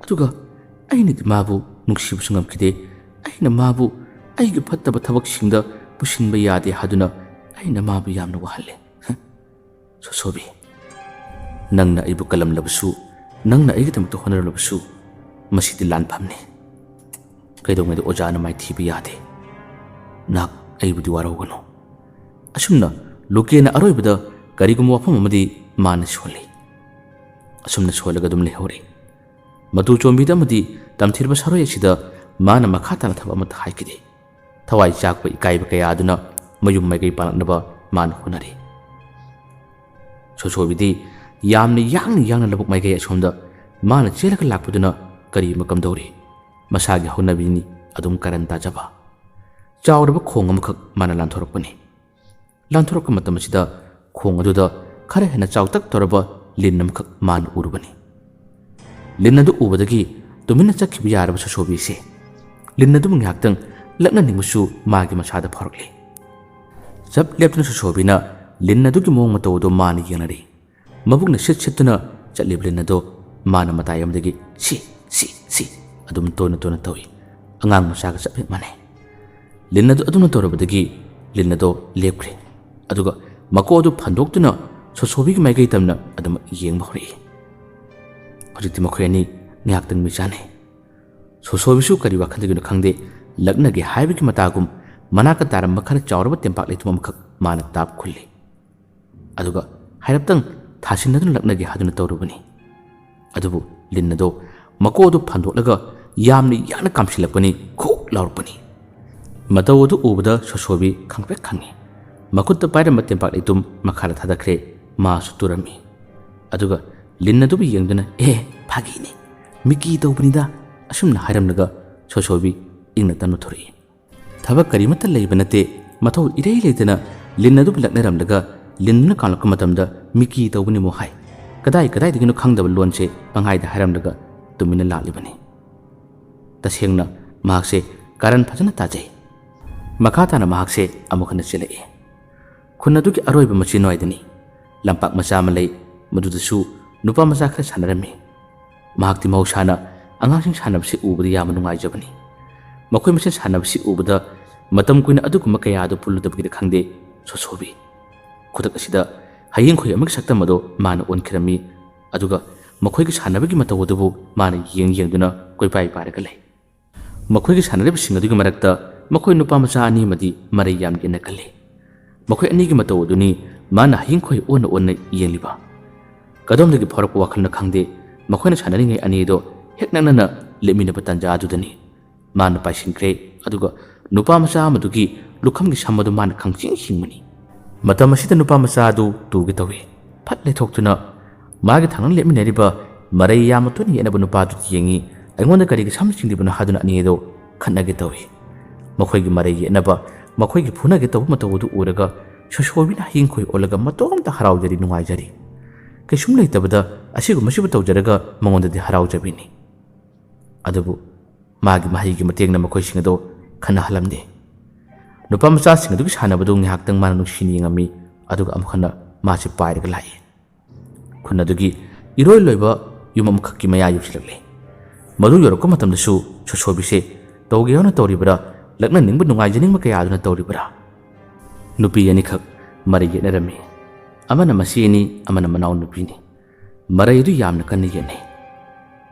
ꯑꯗꯨꯒ ꯑꯩꯅꯗꯤ ꯃꯥꯕꯨ ꯅꯨꯡꯁꯤꯕꯁꯨ ꯉꯝꯈꯤꯗꯦ꯫ ꯑꯩꯅ ꯃꯥꯕꯨ ꯑꯩꯒꯤ ꯐꯠꯇꯕ ꯊꯕꯛꯁꯤꯡꯗ ꯄꯨꯁꯤꯟꯕ ꯌꯥꯗꯦ ꯍꯥꯏꯗꯨꯅ ꯑꯩꯅ ꯃꯥꯕꯨ ꯌꯥꯝꯅ ꯋꯥꯍꯜꯂꯦ꯫ ꯁꯣꯁꯣꯕꯤ, ꯅꯪꯅ ꯑꯩꯕꯨ ꯀꯜꯂꯝꯂꯕꯁꯨ, ꯅꯪꯅ ꯑꯩꯒꯤꯗꯃꯛꯇ ꯍꯣꯠꯅꯔꯝꯂꯕꯁꯨ, ꯃꯁꯤꯗꯤ ꯂꯥꯟꯐꯝꯅꯤ꯫ ꯀꯩꯗꯧꯉꯩꯗ ꯑꯣꯖꯥꯅ ꯃꯥꯏꯊꯤꯕ ꯌꯥꯗꯦ꯫ ꯅꯍꯥꯛ ꯑꯩꯕꯨꯗꯤ ꯋꯥꯔꯧꯒꯅꯨ꯫" ꯑꯁꯨꯝꯅ ꯂꯨꯀꯦꯅ ꯑꯔꯣꯏꯕꯗ ꯀꯔꯤꯒꯨꯝꯕ ꯋꯥꯐꯝ ꯑꯃꯗꯤ ꯃꯥꯅ ꯁꯣꯜꯂꯤ꯫ ꯑꯁꯨꯝꯅ ꯁꯣꯜꯂꯒ ꯑꯗꯨꯝ ꯂꯩꯍꯧꯔꯦ꯫ ꯃꯇꯨ ꯆꯣꯝꯕꯤꯗ ꯑꯃꯗꯤ ꯇꯝꯊꯤꯔꯕ ꯁꯥꯔꯣꯏ ꯑꯁꯤꯗ ꯃꯥꯅ ꯃꯈꯥ ꯇꯥꯅ ꯊꯕꯛ ꯑꯃꯠꯇ ꯍꯥꯏꯈꯤꯗꯦ꯫ ꯊꯋꯥꯏ ꯆꯥꯛꯄ ꯏꯀꯥꯏꯕ ꯀꯌꯥ ꯑꯗꯨꯅ ꯃꯌꯨꯝ ꯃꯥꯏꯀꯩ ꯄꯥꯡꯂꯛꯅꯕ ꯃꯥꯅ ꯍꯣꯠꯅꯔꯤ꯫ ꯁꯣꯁꯣꯕꯤꯗꯤ ꯌꯥꯝꯅ ꯌꯥꯡꯅ ꯌꯥꯡꯅ ꯂꯧꯕꯨꯛ ꯃꯥꯏꯀꯩ ꯑꯁꯣꯝꯗ ꯃꯥꯅ ꯆꯦꯜꯂꯒ ꯂꯥꯛꯄꯗꯨꯅ ꯀꯔꯤ ꯑꯃ ꯀꯝꯗꯧꯔꯤ? ꯃꯁꯥꯒꯤ ꯍꯧꯅꯕꯤꯅꯤ ꯑꯗꯨꯝ ꯀꯔꯟ ꯇꯥꯖꯕ꯫ ꯆꯥꯎꯔꯕ ꯈꯣꯡ ꯑꯃꯈꯛ ꯃꯥꯅ ꯂꯥꯟꯊꯣꯔꯛꯄꯅꯤ꯫ ꯂꯥꯟꯊꯣꯔꯛꯄ ꯃꯇꯝ ꯑꯁꯤꯗ ꯈꯣꯡ ꯑꯗꯨꯗ ꯈꯔ ꯍꯦꯟꯅ ꯆꯥꯎꯇꯛ ꯇꯧꯔꯕ ꯂꯤꯟ ꯑꯃꯈꯛ ꯃꯥꯅ ꯎꯔꯨꯕꯅꯤ꯫ ꯂꯤꯟ ꯑꯗꯨ ꯎꯕꯗꯒꯤ ꯇꯨꯃꯤꯟꯅ ꯆꯠꯈꯤꯕ ꯌꯥꯔꯕ ꯁꯣꯁꯣꯕꯤꯁꯦ ꯂꯤꯟ ꯑꯗꯨꯕꯨ ꯉꯥꯏꯍꯥꯛꯇꯪ ꯂꯛꯅꯅꯤꯡꯕꯁꯨ ꯃꯥꯒꯤ ꯃꯁꯥꯗ ꯐꯥꯎꯔꯛꯂꯤ꯫ ꯆꯞ ꯂꯦꯞꯇꯨꯅ ꯁꯣꯁꯣꯕꯤꯅ ꯂꯤꯟ ꯑꯗꯨꯒꯤ ꯃꯑꯣꯡ ꯃꯇꯧ ꯑꯗꯨ ꯃꯥꯅ ꯌꯦꯡꯅꯔꯤ꯫ ꯃꯕꯨꯛꯅ ꯁꯤꯠ ꯁꯤꯠꯇꯨꯅ ꯆꯠꯂꯤꯕ ꯂꯤꯟ ꯑꯗꯨ ꯃꯥꯅ ꯃꯇꯥꯏ ꯑꯃꯗꯒꯤ "ꯁꯤ, ꯁꯤ, ꯁꯤ" ꯑꯗꯨꯝ ꯇꯣꯏꯅ ꯇꯣꯏꯅ ꯇꯧꯏ꯫ ꯑꯉꯥꯡ ꯃꯆꯥꯒ ꯆꯞ ꯍꯦꯛ ꯃꯥꯟꯅꯩ꯫ ꯂꯤꯟ ꯑꯗꯨ ꯑꯗꯨꯝꯅ ꯇꯧꯔꯕꯗꯒꯤ ꯂꯤꯟ ꯑꯗꯣ ꯂꯦꯞꯈ꯭ꯔꯦ꯫ ꯑꯗꯨꯒ ꯃꯀꯣꯛ ꯑꯗꯨ ꯐꯟꯗꯣꯛꯇꯨꯅ ꯁꯣꯁꯣꯕꯤꯒꯤ ꯃꯥꯏꯀꯩ ꯇꯝꯅ ꯑꯗꯨꯃꯛ ꯌꯦꯡꯕ ꯍꯧꯔꯛꯏ꯫ ꯍꯧꯖꯤꯛꯇꯤ ꯃꯈꯣꯏ ꯑꯅꯤ ꯉꯥꯏꯍꯥꯛꯇꯪ ꯃꯤꯆꯥꯟꯅꯩ꯫ ꯁꯣꯁꯣꯕꯤꯁꯨ ꯀꯔꯤ ꯋꯥꯈꯜꯗꯒꯤꯅꯣ ꯈꯪꯗꯦ, ꯂꯛꯅꯒꯦ ꯍꯥꯏꯕꯒꯤ ꯃꯇꯥꯒꯨꯝ ꯃꯅꯥꯛꯇ ꯇꯥꯔꯝꯕ ꯈꯔ ꯆꯥꯎꯔꯕ ꯇꯦꯝꯄꯥꯛ ꯂꯩꯇꯨꯝ ꯑꯃꯈꯛ ꯃꯥꯅ ꯇꯥꯞ ꯈꯨꯜꯂꯤ꯫ ꯑꯗꯨꯒ ꯍꯥꯏꯔꯞꯇꯪ ꯊꯥꯁꯤꯟꯅꯗꯨꯅ ꯂꯛꯅꯒꯦ ꯍꯥꯏꯗꯨꯅ ꯇꯧꯔꯨꯕꯅꯤ꯫ ꯑꯗꯨꯕꯨ ꯂꯤꯟ ꯑꯗꯣ ꯃꯀꯣꯛ ꯑꯗꯨ ꯐꯟꯗꯣꯛꯂꯒ ꯌꯥꯝꯅ ꯌꯥꯡꯅ ꯀꯥꯝꯁꯤꯜꯂꯛꯄꯅꯤ, ꯈꯨꯛ ꯂꯥꯎꯔꯛꯄꯅꯤ꯫ ꯃꯇꯧ ꯑꯗꯨ ꯎꯕꯗ ꯁꯣꯁꯣꯕꯤ ꯈꯪꯄ꯭ꯔꯦꯛ ꯈꯪꯉꯤ꯫ ꯃꯈꯨꯠꯇ ꯄꯥꯏꯔꯝꯕ ꯇꯦꯝꯄꯥꯛ ꯂꯩꯇꯨꯝ ꯃꯈꯥꯗ ꯊꯥꯗꯈ꯭ꯔꯦ, ꯃꯥꯁꯨ ꯇꯨꯔꯝꯃꯤ꯫ ꯑꯗꯨꯒ ꯂꯤꯟ ꯑꯗꯨꯕꯨ ꯌꯦꯡꯗꯨꯅ, "ꯑꯦ, ꯐꯥꯒꯤꯅꯤ, ꯃꯤꯀꯤ ꯇꯧꯕꯅꯤꯗ," ꯑꯁꯨꯝꯅ ꯍꯥꯏꯔꯝꯂꯒ ꯁꯣꯁꯣꯕꯤ ꯏꯪꯅ ꯇꯞꯅ ꯊꯣꯔꯛꯏ꯫ ꯊꯕꯛ ꯀꯔꯤꯃꯠꯇ ꯂꯩꯕ ꯅꯠꯇꯦ, ꯃꯊꯧ ꯏꯔꯩ ꯂꯩꯇꯅ ꯂꯤꯟ ꯑꯗꯨꯕꯨ ꯂꯛꯅꯔꯝꯂꯒ ꯂꯤꯟꯗꯨꯅ ꯀꯥꯡꯂꯛꯄ ꯃꯇꯝꯗ ꯃꯤꯀꯤ ꯇꯧꯕꯅꯤꯃꯨ ꯍꯥꯏ꯫ ꯀꯗꯥꯏ ꯀꯗꯥꯏꯗꯒꯤꯅꯣ ꯈꯪꯗꯕ ꯂꯣꯟꯁꯦ ꯄꯪꯍꯥꯏꯗ ꯍꯥꯏꯔꯝꯂꯒ ꯇꯨꯃꯤꯟꯅ ꯂꯥꯛꯂꯤꯕꯅꯤ꯫ ꯇꯁꯦꯡꯅ ꯃꯍꯥꯛꯁꯦ ꯀꯥꯔꯟ ꯐꯖꯅ ꯇꯥꯖꯩ꯫ ꯃꯈꯥ ꯇꯥꯅ ꯃꯍꯥꯛꯁꯦ ꯑꯃꯨꯛ ꯍꯟꯅ ꯆꯦꯜꯂꯛꯏ꯫ ꯈꯨꯟ ꯑꯗꯨꯒꯤ ꯑꯔꯣꯏꯕ ꯃꯆꯤ ꯅꯥꯏꯗꯅꯤ꯫ ꯂꯝꯄꯥꯛ ꯃꯆꯥ ꯑꯃ ꯂꯩ, ꯃꯗꯨꯗꯁꯨ ꯅꯨꯄꯥ ꯃꯆꯥ ꯈꯔ ꯁꯥꯟꯅꯔꯝꯃꯤ꯫ ꯃꯍꯥꯛꯇꯤ ꯃꯍꯧꯁꯥꯅ ꯑꯉꯥꯡꯁꯤꯡ ꯁꯥꯟꯅꯕꯁꯤ ꯎꯕꯗ ꯌꯥꯝꯅ ꯅꯨꯡꯉꯥꯏꯖꯕꯅꯤ꯫ ꯃꯈꯣꯏ ꯃꯁꯦꯟ ꯁꯥꯟꯅꯕꯁꯤ ꯎꯕꯗ ꯃꯇꯝ ꯀꯨꯏꯅ ꯑꯗꯨꯒꯨꯝꯕ ꯀꯌꯥ ꯑꯗꯨ ꯄꯨꯜꯂꯨꯗꯕꯒꯤꯔ ꯈꯪꯗꯦ, ꯁꯣꯁꯣꯕꯤ꯫ ꯈꯨꯗꯛ ꯑꯁꯤꯗ ꯍꯌꯦꯡꯈꯣꯏ ꯑꯃꯒꯤ ꯁꯛꯇꯝ ꯑꯗꯨ ꯃꯥꯅ ꯑꯣꯟꯈꯤꯔꯝꯃꯤ꯫ ꯑꯗꯨꯒ ꯃꯈꯣꯏꯒꯤ ꯁꯥꯟꯅꯕꯒꯤ ꯃꯇꯧ ꯑꯗꯨꯕꯨ ꯃꯥꯅ ꯌꯦꯡ ꯌꯦꯡꯗꯨꯅ ꯀꯣꯏꯄꯥꯏ ꯄꯥꯏꯔꯒ ꯂꯩ꯫ ꯃꯈꯣꯏꯒꯤ ꯁꯥꯟꯅꯔꯤꯕꯁꯤꯡ ꯑꯗꯨꯒꯤ ꯃꯔꯛꯇ ꯃꯈꯣꯏ ꯅꯨꯄꯥ ꯃꯆꯥ ꯑꯅꯤ ꯑꯃꯗꯤ ꯃꯔꯩ ꯌꯥꯝꯅ ꯌꯦꯠꯅ ꯀꯜꯂꯤ꯫ ꯃꯈꯣꯏ ꯑꯅꯤꯒꯤ ꯃꯇꯧ ꯑꯗꯨꯅꯤ ꯃꯥꯅ ꯍꯌꯤꯡꯈꯣꯏ ꯑꯣꯟꯅ ꯑꯣꯟꯅ ꯌꯦꯡꯂꯤꯕ꯫ ꯀꯗꯣꯝꯗꯒꯤ ꯐꯥꯎꯔꯛꯄ ꯋꯥꯈꯜꯅ ꯈꯪꯗꯦ, ꯃꯈꯣꯏꯅ ꯁꯥꯟꯅꯔꯤꯉꯩ ꯑꯅꯤꯗꯣ ꯍꯦꯛ ꯅꯛꯅꯅ ꯂꯦꯞꯃꯤꯟꯅꯕ ꯇꯥꯟꯖꯥ ꯑꯗꯨꯗꯅꯤ꯫ ꯃꯥꯅ ꯄꯥꯏꯁꯤꯟꯈ꯭ꯔꯦ, ꯑꯗꯨꯒ ꯅꯨꯄꯥ ꯃꯆꯥ ꯑꯃꯗꯨꯒꯤ ꯂꯨꯈꯝꯒꯤ ꯁꯝ ꯑꯗꯨ ꯃꯥꯅ ꯈꯪꯆꯤꯡ ꯆꯤꯡꯕꯅꯤ꯫ ꯃꯇꯝ ꯑꯁꯤꯗ ꯅꯨꯄꯥ ꯃꯆꯥ ꯑꯗꯨ ꯇꯨꯒꯦ ꯇꯧꯏ꯫ ꯐꯠ ꯂꯩꯊꯣꯛꯇꯨꯅ ꯃꯥꯒꯤ ꯊꯪꯅ ꯂꯦꯞꯃꯤꯟꯅꯔꯤꯕ ꯃꯔꯩ ꯌꯥꯝꯅ ꯇꯣꯏꯅ ꯌꯦꯠꯅꯕ ꯅꯨꯄꯥꯗꯨꯗ ꯌꯦꯡꯉꯤ꯫ "ꯑꯩꯉꯣꯟꯗ ꯀꯔꯤꯒꯤ ꯁꯝ ꯆꯤꯡꯂꯤꯕꯅꯣ?" ꯍꯥꯏꯗꯨꯅ ꯑꯅꯤ ꯑꯗꯣ ꯈꯠꯅꯒꯦ ꯇꯧꯏ꯫ ꯃꯈꯣꯏꯒꯤ ꯃꯔꯩ ꯌꯦꯠꯅꯕ, ꯃꯈꯣꯏꯒꯤ ꯐꯨꯅꯒꯦ ꯇꯧꯕ ꯃꯇꯧ ꯑꯗꯨ ꯎꯔꯒ ꯁꯣꯁꯣꯕꯤꯅ ꯍꯌꯤꯡꯈꯣꯏ ꯑꯣꯜꯂꯒ ꯃꯇꯣꯝꯇ ꯍꯔꯥꯎꯖꯔꯤ, ꯅꯨꯡꯉꯥꯏꯖꯔꯤ꯫ ꯀꯩꯁꯨꯝ ꯂꯩꯇꯕꯗ ꯑꯁꯤꯒꯨꯝꯕꯁꯤꯕꯨ ꯇꯧꯖꯔꯒ ꯃꯉꯣꯟꯗꯗꯤ ꯍꯔꯥꯎꯖꯕꯤꯅꯤ꯫ ꯑꯗꯨꯕꯨ ꯃꯥꯒꯤ ꯃꯍꯩꯒꯤ ꯃꯇꯦꯡꯅ ꯃꯈꯣꯏꯁꯤꯡ ꯑꯗꯨ ꯈꯟꯅꯍꯜꯂꯝꯗꯦ꯫ ꯅꯨꯄꯥ ꯃꯆꯥꯁꯤꯡ ꯑꯗꯨꯒꯤ ꯁꯥꯟꯅꯕꯗꯨ ꯉꯥꯏꯍꯥꯛꯇꯪ ꯃꯥꯅ ꯅꯨꯡꯁꯤꯅ ꯌꯦꯡꯉꯝꯃꯤ, ꯑꯗꯨꯒ ꯑꯃꯨꯛ ꯍꯟꯅ ꯃꯥꯁꯤ ꯄꯥꯏꯔꯒ ꯂꯥꯛꯏ꯫ ꯈꯨꯟ ꯑꯗꯨꯒꯤ ꯏꯔꯣꯏ ꯂꯣꯏꯕ ꯌꯨꯝ ꯑꯃꯈꯛꯀꯤ ꯃꯌꯥ ꯌꯧꯁꯤꯜꯂꯛꯂꯦ꯫ ꯃꯗꯨ ꯌꯧꯔꯛꯄ ꯃꯇꯝꯗꯁꯨ ꯁꯣꯁꯣꯕꯤꯁꯦ ꯇꯧꯒꯦ ꯌꯥꯎꯅ ꯇꯧꯔꯤꯕ꯭ꯔꯥ, ꯂꯛꯅꯅꯤꯡꯕ ꯅꯨꯡꯉꯥꯏꯖꯅꯤꯡꯕ ꯀꯌꯥꯗꯨꯅ ꯇꯧꯔꯤꯕ꯭ꯔꯥ? ꯅꯨꯄꯤ ꯑꯅꯤꯈꯛ ꯃꯔꯩ ꯌꯦꯠꯅꯔꯝꯃꯤ꯫ ꯑꯃꯅ ꯃꯆꯦꯅꯤ, ꯑꯃꯅ ꯃꯅꯥꯎ ꯅꯨꯄꯤꯅꯤ꯫ ꯃꯔꯩ ꯑꯗꯨ ꯌꯥꯝꯅ ꯀꯟꯅ ꯌꯦꯠꯅꯩ꯫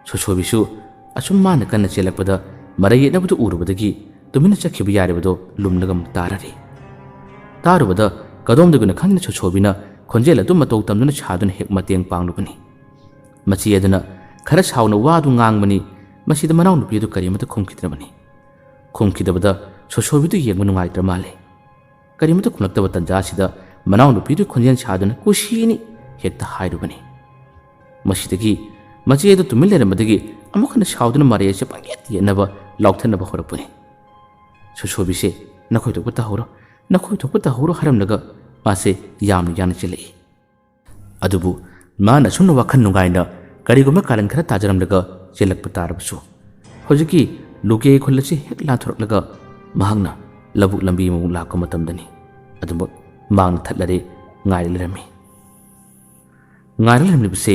ꯁꯣꯁꯣꯕꯤꯁꯨ ꯑꯁꯨꯝ ꯃꯥꯅ ꯀꯟꯅ ꯆꯦꯜꯂꯛꯄꯗ ꯃꯔꯩ ꯌꯦꯠꯅꯕꯗꯨ ꯎꯔꯨꯕꯗꯒꯤ ꯇꯨꯃꯤꯟꯅ ꯆꯠꯈꯤꯕ ꯌꯥꯔꯤꯕꯗꯣ ꯂꯨꯝꯂꯒ ꯑꯃꯨꯛ ꯇꯥꯔꯔꯤ꯫ ꯇꯥꯔꯨꯕꯗ ꯀꯗꯣꯝꯗꯒꯤꯅꯣ ꯈꯪꯗꯅ ꯁꯣꯁꯣꯕꯤꯅ ꯈꯣꯟꯖꯦꯜ ꯑꯗꯨ ꯃꯇꯧ ꯇꯝꯗꯨꯅ ꯁꯥꯗꯨꯅ ꯍꯦꯛ ꯃꯇꯦꯡ ꯄꯥꯡꯂꯨꯕꯅꯤ꯫ ꯃꯆꯦ ꯑꯗꯨꯅ ꯈꯔ ꯁꯥꯎꯅ ꯋꯥꯗꯨ ꯉꯥꯡꯕꯅꯤ꯫ ꯃꯁꯤꯗ ꯃꯅꯥꯎꯅꯨꯄꯤ ꯑꯗꯨ ꯀꯔꯤꯃꯠꯇ ꯈꯨꯝꯈꯤꯗ꯭ꯔꯕꯅꯤ꯫ ꯈꯨꯝꯈꯤꯗꯕꯗ ꯁꯣꯁꯣꯕꯤꯗꯨ ꯌꯦꯡꯕ ꯅꯨꯡꯉꯥꯏꯇ꯭ꯔ ꯃꯥꯜꯂꯦ꯫ ꯀꯔꯤꯃꯠꯇ ꯈꯨꯝꯂꯛꯇꯕ ꯇꯟꯖꯥ ꯑꯁꯤꯗ ꯃꯅꯥꯎꯅꯨꯄꯤꯗꯨ ꯈꯣꯟꯖꯦꯜ ꯁꯥꯗꯨꯅ ꯀꯨꯁꯤꯅꯤ ꯍꯦꯛꯇ ꯍꯥꯏꯔꯨꯕꯅꯤ꯫ ꯃꯁꯤꯗꯒꯤ ꯃꯆꯦ ꯑꯗꯨ ꯇꯨꯃꯤꯟ ꯂꯩꯔꯝꯕꯗꯒꯤ ꯑꯃꯨꯛ ꯍꯟꯅ ꯁꯥꯎꯗꯨꯅ ꯃꯔꯩ ꯑꯁꯤ ꯄꯪꯌꯦꯠꯇ ꯌꯦꯠꯅꯕ, ꯂꯥꯎꯊꯠꯅꯕ ꯍꯧꯔꯛꯄꯅꯤ꯫ ꯁꯣꯁꯣꯕꯤꯁꯦ "ꯅꯈꯣꯏ ꯊꯣꯛꯄ ꯇꯧꯍꯧꯔꯣ, ꯅꯈꯣꯏ ꯊꯣꯛꯄ ꯇꯧꯍꯧꯔꯣ" ꯍꯥꯏꯔꯝꯂꯒ ꯃꯥꯁꯦ ꯌꯥꯝꯅ ꯌꯥꯡꯅ ꯆꯦꯜꯂꯛꯏ꯫ ꯑꯗꯨꯕꯨ ꯃꯥꯅ ꯑꯁꯨꯝꯅ ꯋꯥꯈꯜ ꯅꯨꯡꯉꯥꯏꯅ ꯀꯔꯤꯒꯨꯝꯕ ꯀꯥꯔꯟ ꯈꯔ ꯇꯥꯖꯔꯝꯂꯒ ꯆꯦꯜꯂꯛꯄ ꯇꯥꯔꯕꯁꯨ, ꯍꯧꯖꯤꯛꯀꯤ ꯂꯨꯀꯦ ꯈꯨꯜ ꯑꯁꯤ ꯍꯦꯛ ꯂꯥꯟꯊꯣꯔꯛꯂꯒ ꯃꯍꯥꯛꯅ ꯂꯧꯕꯨꯛ ꯂꯝꯕꯤ ꯑꯃꯨꯛ ꯂꯥꯛꯄ ꯃꯇꯝꯗꯅꯤ꯫ ꯑꯗꯨꯃꯛ ꯃꯥꯡꯅ ꯊꯠꯂꯔꯦ, ꯉꯥꯏꯔ ꯂꯩꯔꯝꯃꯤ꯫ ꯉꯥꯏꯔ ꯂꯩꯔꯝꯂꯤꯕꯁꯦ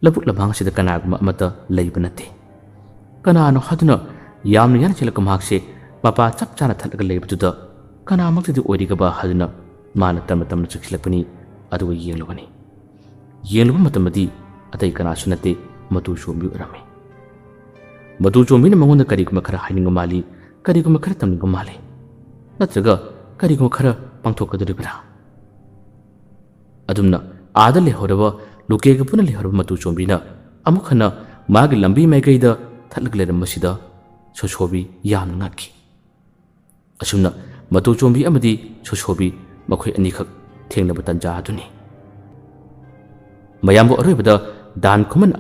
ꯂꯧꯕꯨꯛ ꯂꯝꯍꯥꯡ ꯑꯁꯤꯗ ꯀꯅꯥꯒꯨꯝꯕ ꯑꯃꯠꯇ ꯂꯩꯕ ꯅꯠꯇꯦ꯫ ꯀꯅꯥꯅꯣ ꯍꯥꯏꯗꯨꯅ ꯌꯥꯝꯅ ꯌꯥꯡꯅ ꯆꯦꯜꯂꯛꯄ ꯃꯍꯥꯛꯁꯦ ꯃꯄꯥ ꯆꯞ ꯆꯥꯅ ꯊꯠꯂꯒ ꯂꯩꯕꯗꯨꯗ ꯀꯅꯥꯃꯛꯇꯗꯤ ꯑꯣꯏꯔꯤꯒꯕ ꯍꯥꯏꯗꯨꯅ ꯃꯥꯅ ꯇꯞꯅ ꯇꯞꯅ ꯆꯪꯁꯤꯜꯂꯛꯄꯅꯤ꯫ ꯑꯗꯨꯒ ꯌꯦꯡꯂꯨꯕꯅꯤ꯫ ꯌꯦꯡꯂꯨꯕ ꯃꯇꯝꯗꯗꯤ ꯑꯇꯩ ꯀꯅꯥꯁꯨ ꯅꯠꯇꯦ, ꯃꯇꯨ ꯆꯣꯝꯕꯤ ꯑꯣꯏꯔꯝꯃꯤ꯫ ꯃꯇꯨ ꯆꯣꯝꯕꯤꯅ ꯃꯉꯣꯟꯗ ꯀꯔꯤꯒꯨꯝꯕ ꯈꯔ ꯍꯥꯏꯅꯤꯡꯕ ꯃꯥꯜꯂꯤ, ꯀꯔꯤꯒꯨꯝꯕ ꯈꯔ ꯇꯝꯅꯤꯡꯕ ꯃꯥꯜꯂꯤ, ꯅꯠꯇ꯭ꯔꯒ ꯀꯔꯤꯒꯨꯝꯕ ꯈꯔ ꯄꯥꯡꯊꯣꯛꯀꯗꯧꯔꯤꯕ꯭ꯔꯥ? ꯑꯗꯨꯝꯅ ꯑꯥꯗ ꯂꯩꯍꯧꯔꯕ, ꯂꯨꯀꯦꯒ ꯄꯨꯟꯅ ꯂꯩꯍꯧꯔꯕ ꯃꯇꯨ ꯆꯣꯝꯕꯤꯅ ꯑꯃꯨꯛ ꯍꯟꯅ ꯃꯥꯒꯤ ꯂꯝꯕꯤ ꯃꯥꯏꯀꯩꯗ ꯊꯠꯂꯒ ꯂꯩꯔꯝꯕꯁꯤꯗ ꯁꯣꯁꯣꯕꯤ ꯌꯥꯝꯅ ꯉꯛꯈꯤ꯫ ꯑꯁꯨꯝꯅ ꯃꯇꯨ ꯆꯣꯝꯕꯤ ꯑꯃꯗꯤ ꯁꯣꯁꯣꯕꯤ ꯃꯈꯣꯏ ꯑꯅꯤꯈꯛ ꯊꯦꯡꯅꯕ ꯇꯟꯖꯥ ꯑꯗꯨꯅꯤ꯫ ꯃꯌꯥꯝꯕꯨ ꯑꯔꯣꯏꯕꯗ ꯗꯥꯟ ꯈꯨꯃꯟ